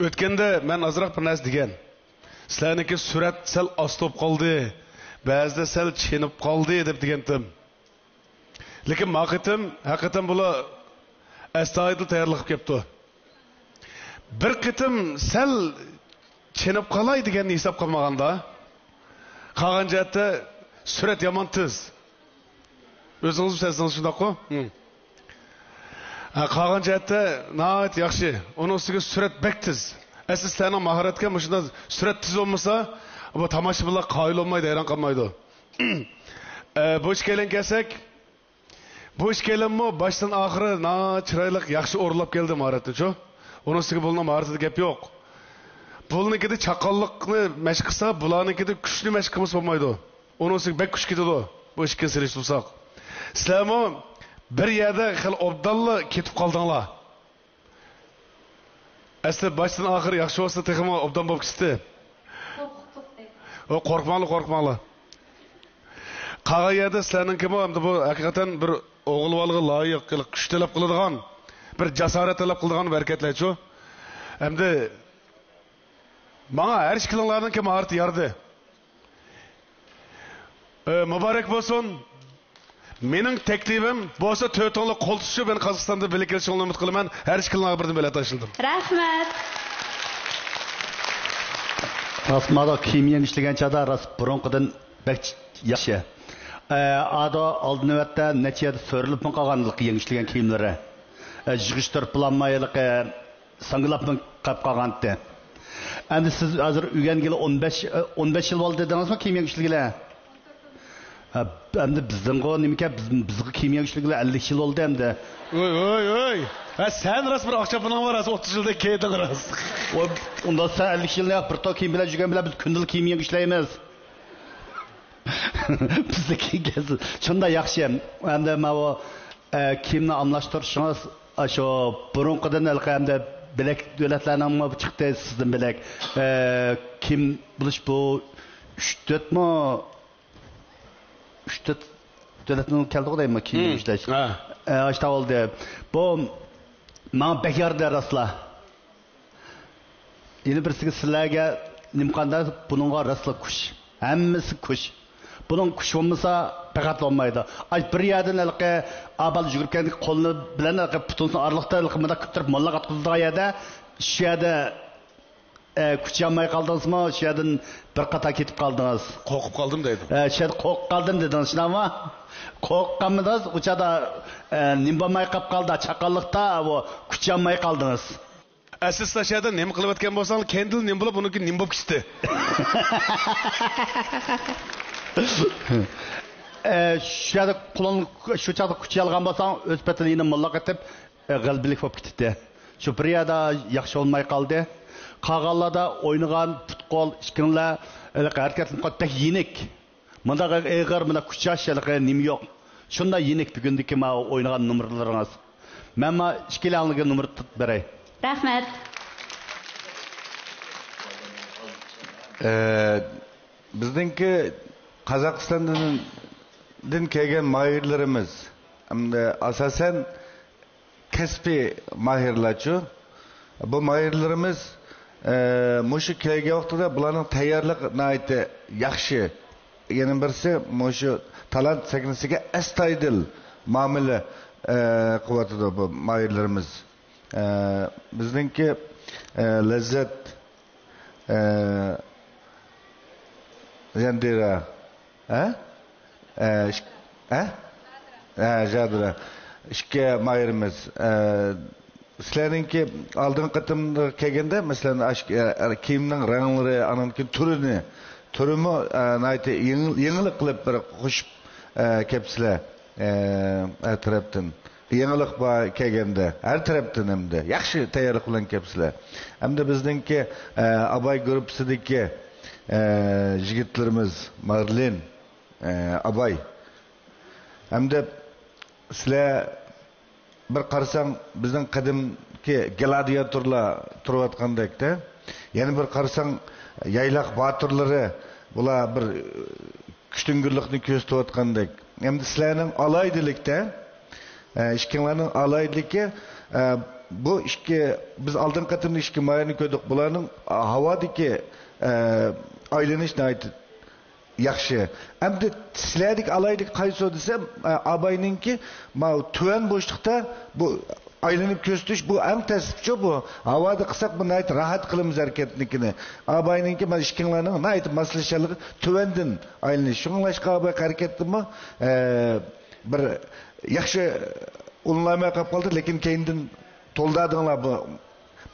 ئۆتكەندە مەن ئازراق بىر نەرسە دېگەن. سىلەرنىڭكى سۈرئەت سەل ئاستا بولۇپ قالدى، بەزىدە سەل چېنىپ قالدى دەپ دېگەنتىم. لېكىن ما قېتىم ھەقىقەتەن بۇلار ئەستايىدىل تەييارلىق قىلىپ كەپتۇ. بىر قېتىم سەل چېنىپ قالاي دېگەننى ھېساب قىلمىغاندا، قالغان جەھەتتە سۈرئەت يامان تېز. ئۆزىڭىزمۇ سەزدىڭىز شۇنداققۇ؟ ھە، قالغان جەھەتتە ناھايىتى ياخشى. ئۇنىڭ ئۈستىگە سۈرئەت بەك تېز. ئەسلى سىلەرنىڭ ماھارەتكەن مۇشۇنداق سۈرئەت تېز بولمىسا، بۇ تاماشىبىنلار قايىل بولمايدۇ، ھەيران قالمايدۇ. ئە، بۇ ئىككىيلەنگە كەلسەك، بۇ ئىككىيلەنمۇ باشتىن ئاخىرى ناھايىتى چىرايلىق، ياخشى ئورۇنلاپ كەلدى ماھارەتنىچۇ. ئۇنىڭ ئۈستىگە بۇلارنىڭ ماھارىتىدە گەپ يوق. بۇلىنىڭكىدە چاققانلىقنى مەشىق قىلسا، بۇلارنىڭكىدە كۈچنى مەشىق قىلمىسا بولمايدۇ. ئۇنىڭ ئۈستىگە بەك كۈچ كېتىدۇ. بۇ ئىككىنى سېلىشتۇرساق. سىلەرمۇ بىر يەردە خېلى ئوبدانلا كېتىپ قالدىڭلار. ئەسلى باشتىن ئاخىر ياخشى بولسا تېخىمۇ ئوبدان بولۇپ كېتىتتى. ئو، قورقماڭلار، قورقماڭلار. قالغان يەردە سىلەرنىڭكىمۇ ئەمدى بۇ ھەقىقەتەن بىر ئوغۇل بالىغا لايىق، كۈچ تەلەپ قىلىدىغان، بىر جاسارەت تەلەپ قىلىدىغان بىر ھەرىكەتلەرچۇ. ئەمدى ماڭا ھەر ئىككىلىڭلارنىڭكى ماھارىتى يارىدى. ئى، مۇبارەك بولسۇن. مېنىڭ تەكلىپىم بولسا تۆتۈڭلار قول تۇتۇشۇپ يەنە قازاقىستاندا بىللە كېلىشىڭلارنى ئۈمىد قىلىمەن. ھەر ئىككىلىڭلارغا بىردىن بېلەت تاشلىدىم. رەھمەت. راست مانا كىيىم يېڭىش دېگەن چاغدا راست بۇرۇنقىدىن بەك ياخشى. ئە، ئادا ئالدى نۆۋەتتە نەچچە يەردە سۆرىلىپمۇ قالغان يېڭىشلىگەن كىيىملىرى. ئە، يىغىشتۇرۇپ بولالماي ھېلىقى ساڭگىلاپمۇ قاپ قالغانتى. ئەمدى سىز ھازىر ئۆگەنگىلى ئون بەش، ئون بەش يىل بولدى دېدىڭىزمۇ كىيىم يېڭىشلىگىلى؟ ھە، ئەمدى بىزنىڭغۇ نېمىكەن، بىز، بىزغا كىيىم يېڭىشلىگىلى ئەللىك يىل بولدى ئەمدى. ۋوي، ۋوي، ۋوي. ھە، سەن راست بىر ئاق چاپىنىڭ بار، ھازىر ئوتتۇز يىلدەك كىيدىڭ راست. ۋوي، ئۇنداق سەن ئەللىك يىلنى ياق بىر تال كىيىم بىلەن يۈرگەن بىلەن بىز كۈندىلا كىيىم يېڭىشلەيمىز. بىزدىكى گەز شۇنداق ياخشى. ئەمدى ماۋۇ، ئە، كىيىمنى ئالماشتۇرۇشىڭىز، ئاشۇ بۇرۇنقىدىن ھېلىقى ئەمدى بىلەك دۆلەتلەرنىڭمۇ چىقتى سىزدىن بىلەك. ئە، كىيىم بولۇش بۇ ئۈچ تۆتمۇ، ئۈچ تۆت دۆلەتنىڭ كەلدىغۇ دەيمەن كىيىم ئىشلەش. ئە، ئاشتا بولدى. بۇ ماڭا بەك يارىدى راستلا. يەنە بىرسىگە سىلەرگە نېمە قانداق بۇنىڭغا راستلا كۈچ. ھەممىسى كۈچ. بۇنىڭ كۈچ بولمىسا پەقەت بولمايدۇ. ئاي بىر يەردىن ھېلىقى ئابال يۈگۈرۈپ كەلگەن قولى بىلەن ھېلىقى پۇتىنىڭ ئارىلىقتا ھېلىقى مۇنداق كۆتۈرۈپ موللاق ئاتقۇزىدىغان يەردە شۇ يەردە ئە، كۈچىيەلمەي قالدىڭىزمۇ؟ شۇ يەردىن بىر قاتار كېتىپ قالدىڭىز. قورقۇپ قالدىم دەيدۇ. ئە، شۇ يەردە قورقۇپ قالدىم دېدىڭىز، شۇنداقمۇ؟ قورقۇپ قالمىدىڭىز، ئۇ چاغدا ئە، نېمە بولماي قاپ قالدى، چاققانلىقتا ئۇ كۈچىيەلمەي قالدىڭىز. ئەسلى سىلەر شۇ يەردە نېمە قىلىۋەتكەن بولساڭلار، كەينىدىن نېمە بولۇپ، ئۇنىڭكى نېمە بولۇپ كېتىتتى؟ ئە، شۇ يەردە قولۇڭ، شۇ چاغدا كۈچىيەلىغان بولساڭ، ئۆز پېتىدە يەنە موللاق ئېتىپ، غەلىبىلىك بولۇپ كېتىتتى. شۇ بىر يەردە ياخشى بولماي قالدى. قالغانلاردا ئوينىغان پۇت-قول ئىككىڭلار ھېلىقى ھەرىكەتلىنىپ قالدى. بەك يېنىك. مۇنداق ئېغىر، مۇنداق كۈچەش ھېلىقى نېمە يوق. شۇنداق يېنىك بۈگۈندىكى ماۋۇ ئوينىغان نومۇرلىرىڭىز. مەن ما ئىككىلەڭلارگە نومۇر تۇتۇپ بېرەي. رەھمەت. ئە، بىزنىڭكى قازاقىستاندىن دىن كەلگەن ماھىرلىرىمىز، ئەمدى ئاساسەن كەسپىي ماھىرلارچۇ. بۇ ماھىرلىرىمىز، ئە، مۇشۇ كەلگەن ۋاقتىدا بۇلارنىڭ تەييارلىقى ناھايىتى ياخشى. يەنە بىرسى، مۇشۇ تالانت سەھنىسىگە ئەستايىدىل مۇئامىلە، ئە، قىلىۋاتىدۇ بۇ ماھىرلىرىمىز. ئە، بىزنىڭكى، ئە، لەززەت، ئە، زەندىرە، ھە؟ ئە، ئىك-، ھە؟ ھە، ژادىرە. ئىككى ماھىرىمىز. ئە، سىلەرنىڭكى ئالدىنقى قېتىمدا كەلگەندە، مەسىلەن، ئاشۇ، ئە، كىيىمنىڭ رەڭلىرى، ئانىڭدىن كېيىن تۈرىنى، تۈرىمۇ، ئە، ناھايىتى يېڭى-، يېڭىلىق قىلىپ بىر قوشۇپ، ئە، كەپسىلەر، ئە، ھەر تەرەپتىن. يېڭىلىق بار كەلگەندە، ھەر تەرەپتىن ھەمدە ياخشى تەييارلىق بىلەن كەپسىلەر. ھەمدە بىزنىڭكى، ئە، ئاباي گۇرۇپپىسىدىكى، ئە، يىگىتلىرىمىز مارلىن، ئە، ئاباي. ھەمدە سىلەر بىر قارىساڭ، بىزنىڭ قەدىمكى گلادىياتورلار تۇرۇۋاتقاندەكتە، يەنە بىر قارىساڭ، يايلاق باتۇرلىرى، بۇلار بىر كۈچتۈڭگۈرلۈكنى كۆرسىتىۋاتقاندەك. ئەمدى سىلەرنىڭ ئالاھىدىلىكتە، ئە، ئىككىڭلارنىڭ ئالاھىدىلىكى، ئە، بۇ ئىككى، بىز ئالدىنقى قېتىمدا ئىككى ماھىرنى كۆردۇق. بۇلارنىڭ، ئا، ھاۋادىكى، ئە، ئايلىنىش ناھايىتى ياخشى. ئەمدى سىلەردىكى ئالاھىدىلىك قايسى دېسەم، ئە، ئاباينىڭكى ماۋۇ تۆۋەن بوشلۇقتا بۇ ئايلىنىپ كۆرسىتىش، بۇ ئەڭ تەسلىپچۇ بۇ. ھاۋادا قىلساق، بۇ ناھايىتى راھەت قىلىمىز ھەرىكەتنىڭكىنى. ئاباينىڭكى مانا ئىككىڭلارنىڭ ناھايىتى ماسلىشالىقى تۆۋەندىن ئايلىنىش. شۇڭلاشقا ئاباي ھەرىكەتتىمۇ، ئە، بىر ياخشى ئۇلىنالماي قاپ قالدى، لېكىن كەينىدىن تولدۇردۇڭلار بۇ.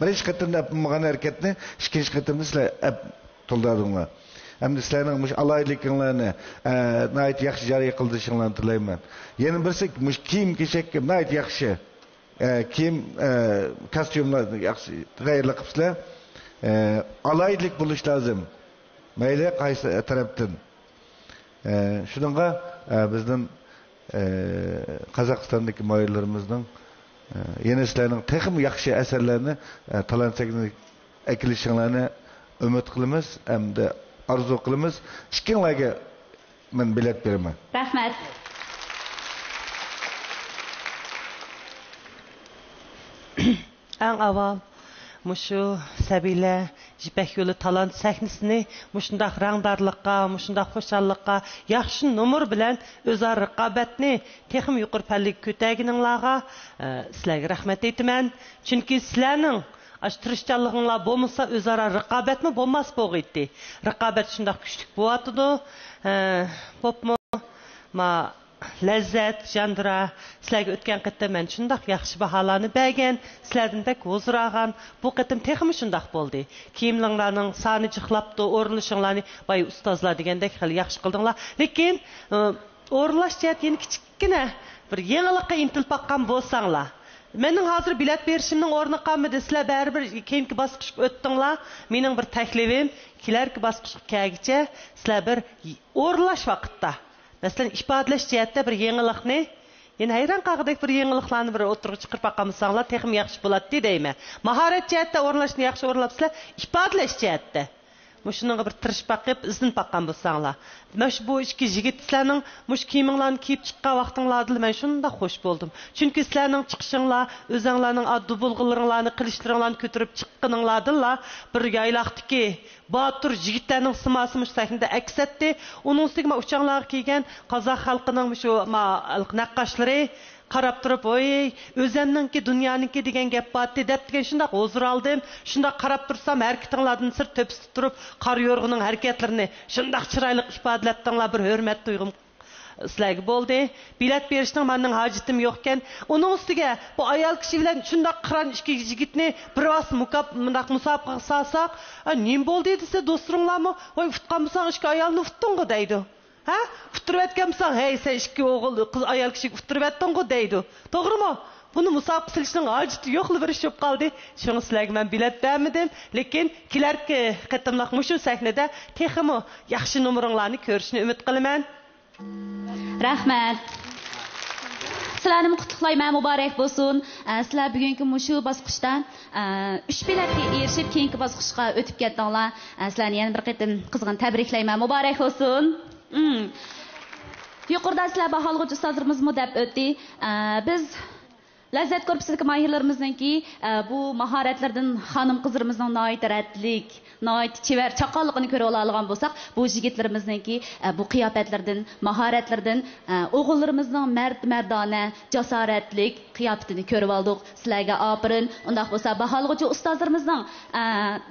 بىرىنچى قېتىمدا ئەپ بولمىغان ھەرىكەتنى ئىككىنچى قېتىمدا سىلەر ئەپ تولدۇردۇڭلار. ئەمدى سىلەرنىڭ مۇشۇ ئالاھىدىلىكىڭلارنى، ئە، ناھايىتى ياخشى جارى قىلدۇرۇشۇڭلارنى تىلەيمەن. يەنە بىرسى، مۇشۇ كىيىم-كېچەك ناھايىتى ياخشى. ئە، كىيىم، ئە، كاستيۇملار ياخشى تەييارلىق قىپسىلەر. ئە، ئالاھىدىلىك بولۇش لازىم. مەيلى قايسى تەرەپتىن. ئە، شۇنىڭغا، ئە، بىزنىڭ، ئە، قازاقىستاندىكى ماھىرلىرىمىزنىڭ، ئە، يەنە سىلەرنىڭ تېخىمۇ ياخشى ئەسەرلەرنى، ئە، تالانت سەھنىسىگە ئەكېلىشىڭلارنى ئۈمىد قىلىمىز ھەمدە ئارزۇ قىلىمىز. ئىككىڭلارغا مەن بېلەت بېرىمەن. رەھمەت. ئەڭ ئاۋۋال مۇشۇ سەبىيلەر يىپەك يولى تالانت سەھنىسىنى مۇشۇنداق رەڭدارلىققا، مۇشۇنداق خۇشاللىققا، ياخشى نومۇر بىلەن ئۆزئارا رىقابەتنى تېخىمۇ يۇقىرى پەللىگە كۆتەرگىنىڭلارغا، ئە، سىلەرگە رەھمەت ئېيتىمەن. چۈنكى سىلەرنىڭ ئاشۇ تىرىشچانلىقىڭلار بولمىسا، ئۆزئارا رىقابەتمۇ بولماس بولغىيتتى. رىقابەت شۇنداق كۈچلۈك بولۇۋاتىدۇ. ئە، بوپمۇ؟ ما، لەززەت، ژاندرا، سىلەرگە ئۆتكەن قېتىم مەن شۇنداق ياخشى باھالارنى بەرگەن، سىلەردىن بەك ھۇزۇر ئالغان. بۇ قېتىم تېخىمۇ شۇنداق بولدى. كىيىملىرىڭلارنىڭ سانى جىقلاپتۇ، ئورۇنلىشىڭلارنى بايا ئۇستازلار دېگەندەك خېلى ياخشى قىلدىڭلار. لېكىن، ئى، ئورۇنلاش جەھەتتە يەنە كىچىككىنە بىر يېڭىلىققا ئىنتىلىپ باققان بولساڭلار. مېنىڭ ھازىر بېلەت بېرىشىمنىڭ ئورنى قالمىدى. سىلەر بەرىبىر كېيىنكى باسقۇچقا ئۆتتۈڭلار. مېنىڭ بىر تەكلىپىم، كېلەركى باسقۇچقا كەلگۈچە سىلەر بىر ئورۇنلاش ۋاقىتتا، مەسىلەن، ئىپادىلەش جەھەتتە بىر يېڭىلىقنى، يەنە ھەيران قالغۇدەك بىر يېڭىلىقلارنى بىر ئوتتۇرىغا چىقىرىپ باقالمىساڭلار، تېخىمۇ ياخشى بولاتتى دەيمەن. ماھارەت جەھەتتە ئورۇنلاشنى ياخشى ئورۇنلاپسىلەر، ئىپادىلەش جەھەتتە. مۇشۇنىڭغا بىر تىرىشىپ باقىپ، ئىزدىنىپ باققان بولساڭلار. مانا شۇ بۇ ئىككى يىگىت سىلەرنىڭ مۇشۇ كىيىمىڭلارنى كىيىپ چىققان ۋاقتىڭلاردىلا مەن شۇنداق خوش بولدۇم. چۈنكى سىلەرنىڭ چىقىشىڭلار، ئۆزەڭلارنىڭ ئاددىي بولغىنلىرىڭلارنى، قىلىچلىرىڭلارنى كۆتۈرۈپ چىققىنىڭلاردىنلا بىر يايلاقتىكى باتۇر يىگىتلەرنىڭ سىماسى مۇشۇ سەھنىدە ئەكس ئەتتى. ئۇنىڭ ئۈستىگە مانا ئۇچاڭلارغا كىيگەن قازاق خەلقىنىڭ مۇشۇ ما-، نەققاشلىرى، قاراپ تۇرۇپ، ۋوي، ئۆزەمنىڭكى، دۇنيانىڭكى دېگەن گەپ بارتى دەپ دېگەن شۇنداق ھۇزۇر ئالدىم. شۇنداق قاراپ تۇرسام، ھەرىكىتىڭلاردىن سىرت تۆپىسىدە تۇرۇپ، قارا يورغىنىڭ ھەرىكەتلىرىنى شۇنداق چىرايلىق ئىپادىلەپتىڭلار، بىر ھۆرمەت تۇيغۇم سىلەرگە بولدى. بېلەت بېرىشنىڭ ماندىن ھاجىتىم يوقكەن. ئۇنىڭ ئۈستىگە بۇ ئايال كىشى بىلەن شۇنداق قىران ئىككى يىگىتنى بىر ۋاس مۇكاپ-، مۇنداق مۇسابىقىگە سالساق، ئا، نېمە بولدى دېسە، دوستلىرىڭلارمۇ، ۋاي، ئۇتقان بولساڭ، ئىككى ئايالنى ئۇتتۇڭغۇ دەيدۇ. ھە؟ ئۇتتۇرۇۋەتكەن بولساڭ، ھەي، سەن ئىككى ئوغۇل، قىز، ئايال كىشىگە ئۇتتۇرۇۋەتتىڭغۇ دەيدۇ. توغرىمۇ؟ بۇنى مۇسابىقە سېلىشنىڭ ھاجىتى يوقلا، بىر ئىش بولۇپ قالدى. شۇڭا سىلەرگە مەن بېلەت بەرمىدىم. لېكىن كېلەركى قېتىملىق مۇشۇ سەھنىدە تېخىمۇ ياخشى نومۇرۇڭلارنى كۆرۈشنى ئۈمىد قىلىمەن. رەھمەت. سىلەرنىمۇ قۇتلۇقلايمەن، مۇبارەك بولسۇن. ئە، سىلەر بۈگۈنكى مۇشۇ باسقۇچتا، ئە، ئۈچ بېلەتكە ئېرىشىپ، كېيىنكى باسقۇچقا ئۆتۈپ كەتتىڭلار. ئە، سىلەرنى يەنە بىر قېتىم قىزغىن تەبرىكلەيمەن، مۇبارەك بولسۇن. مم. يۇقىرىدا سىلەر باھالىغۇچى ئۇستازلىرىمىزمۇ دەپ ئۆتتى. ئە، بىز لەززەت گۇرۇپپىسىدىكى ماھىرلىرىمىزنىڭكى، ئە، بۇ ماھارەتلىرىدىن خانىم-قىزلىرىمىزنىڭ ناھايىتى رەتلىك، ناھايىتى چېۋەر چاققانلىقىنى كۆرۈۋالالىغان بولساق، بۇ يىگىتلىرىمىزنىڭكى، ئە، بۇ قىياپەتلىرىدىن، ماھارەتلىرىدىن، ئە، ئوغۇللىرىمىزنىڭ مەرد-مەردانە، جاسارەتلىك قىياپىتىنى كۆرۈۋالدۇق. سىلەرگە ئاپىرىن. ئۇنداق بولسا، باھالىغۇچى ئۇستازلىرىمىزنىڭ، ئە،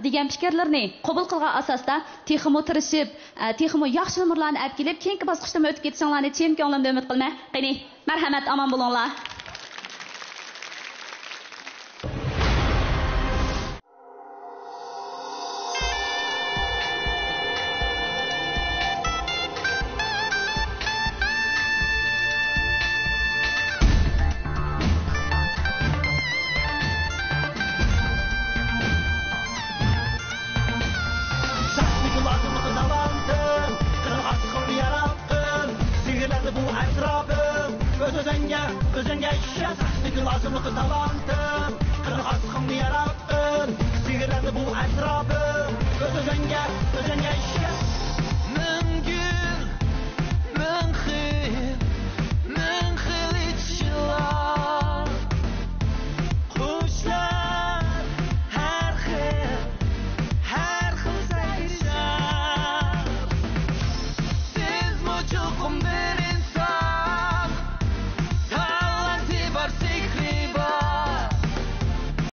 دېگەن پىكىرلىرىنى قوبۇل قىلغان ئاساستا تېخىمۇ تىرىشىپ، ئە، تېخىمۇ ياخشى نومۇرلارنى ئەپ كېلىپ، كېيىنكى باسقۇچتىمۇ ئۆتۈپ كېتىشىڭلارنى چىن كۆڭلۈمدىن ئۈمىد قىلىمەن. قېنى، مەرھەمەت، ئامان بولۇڭلار. سەھنىگە لازىملىق زامانتىم، قىرغاقلىقىڭنى ياراتقىن، سېھىرلەندى بۇ ئەتراپىم. ئۆز-ئۆزۈڭگە، ئۆزۈڭگە ئىشەن، سەھنىگە لازىملىق زامانتىم، قىرغاقلىقىڭنى ياراتقىن، سېھىرلەندى بۇ ئەتراپىم. ئۆز-ئۆزۈڭگە، ئۆزۈڭگە ئىشەن.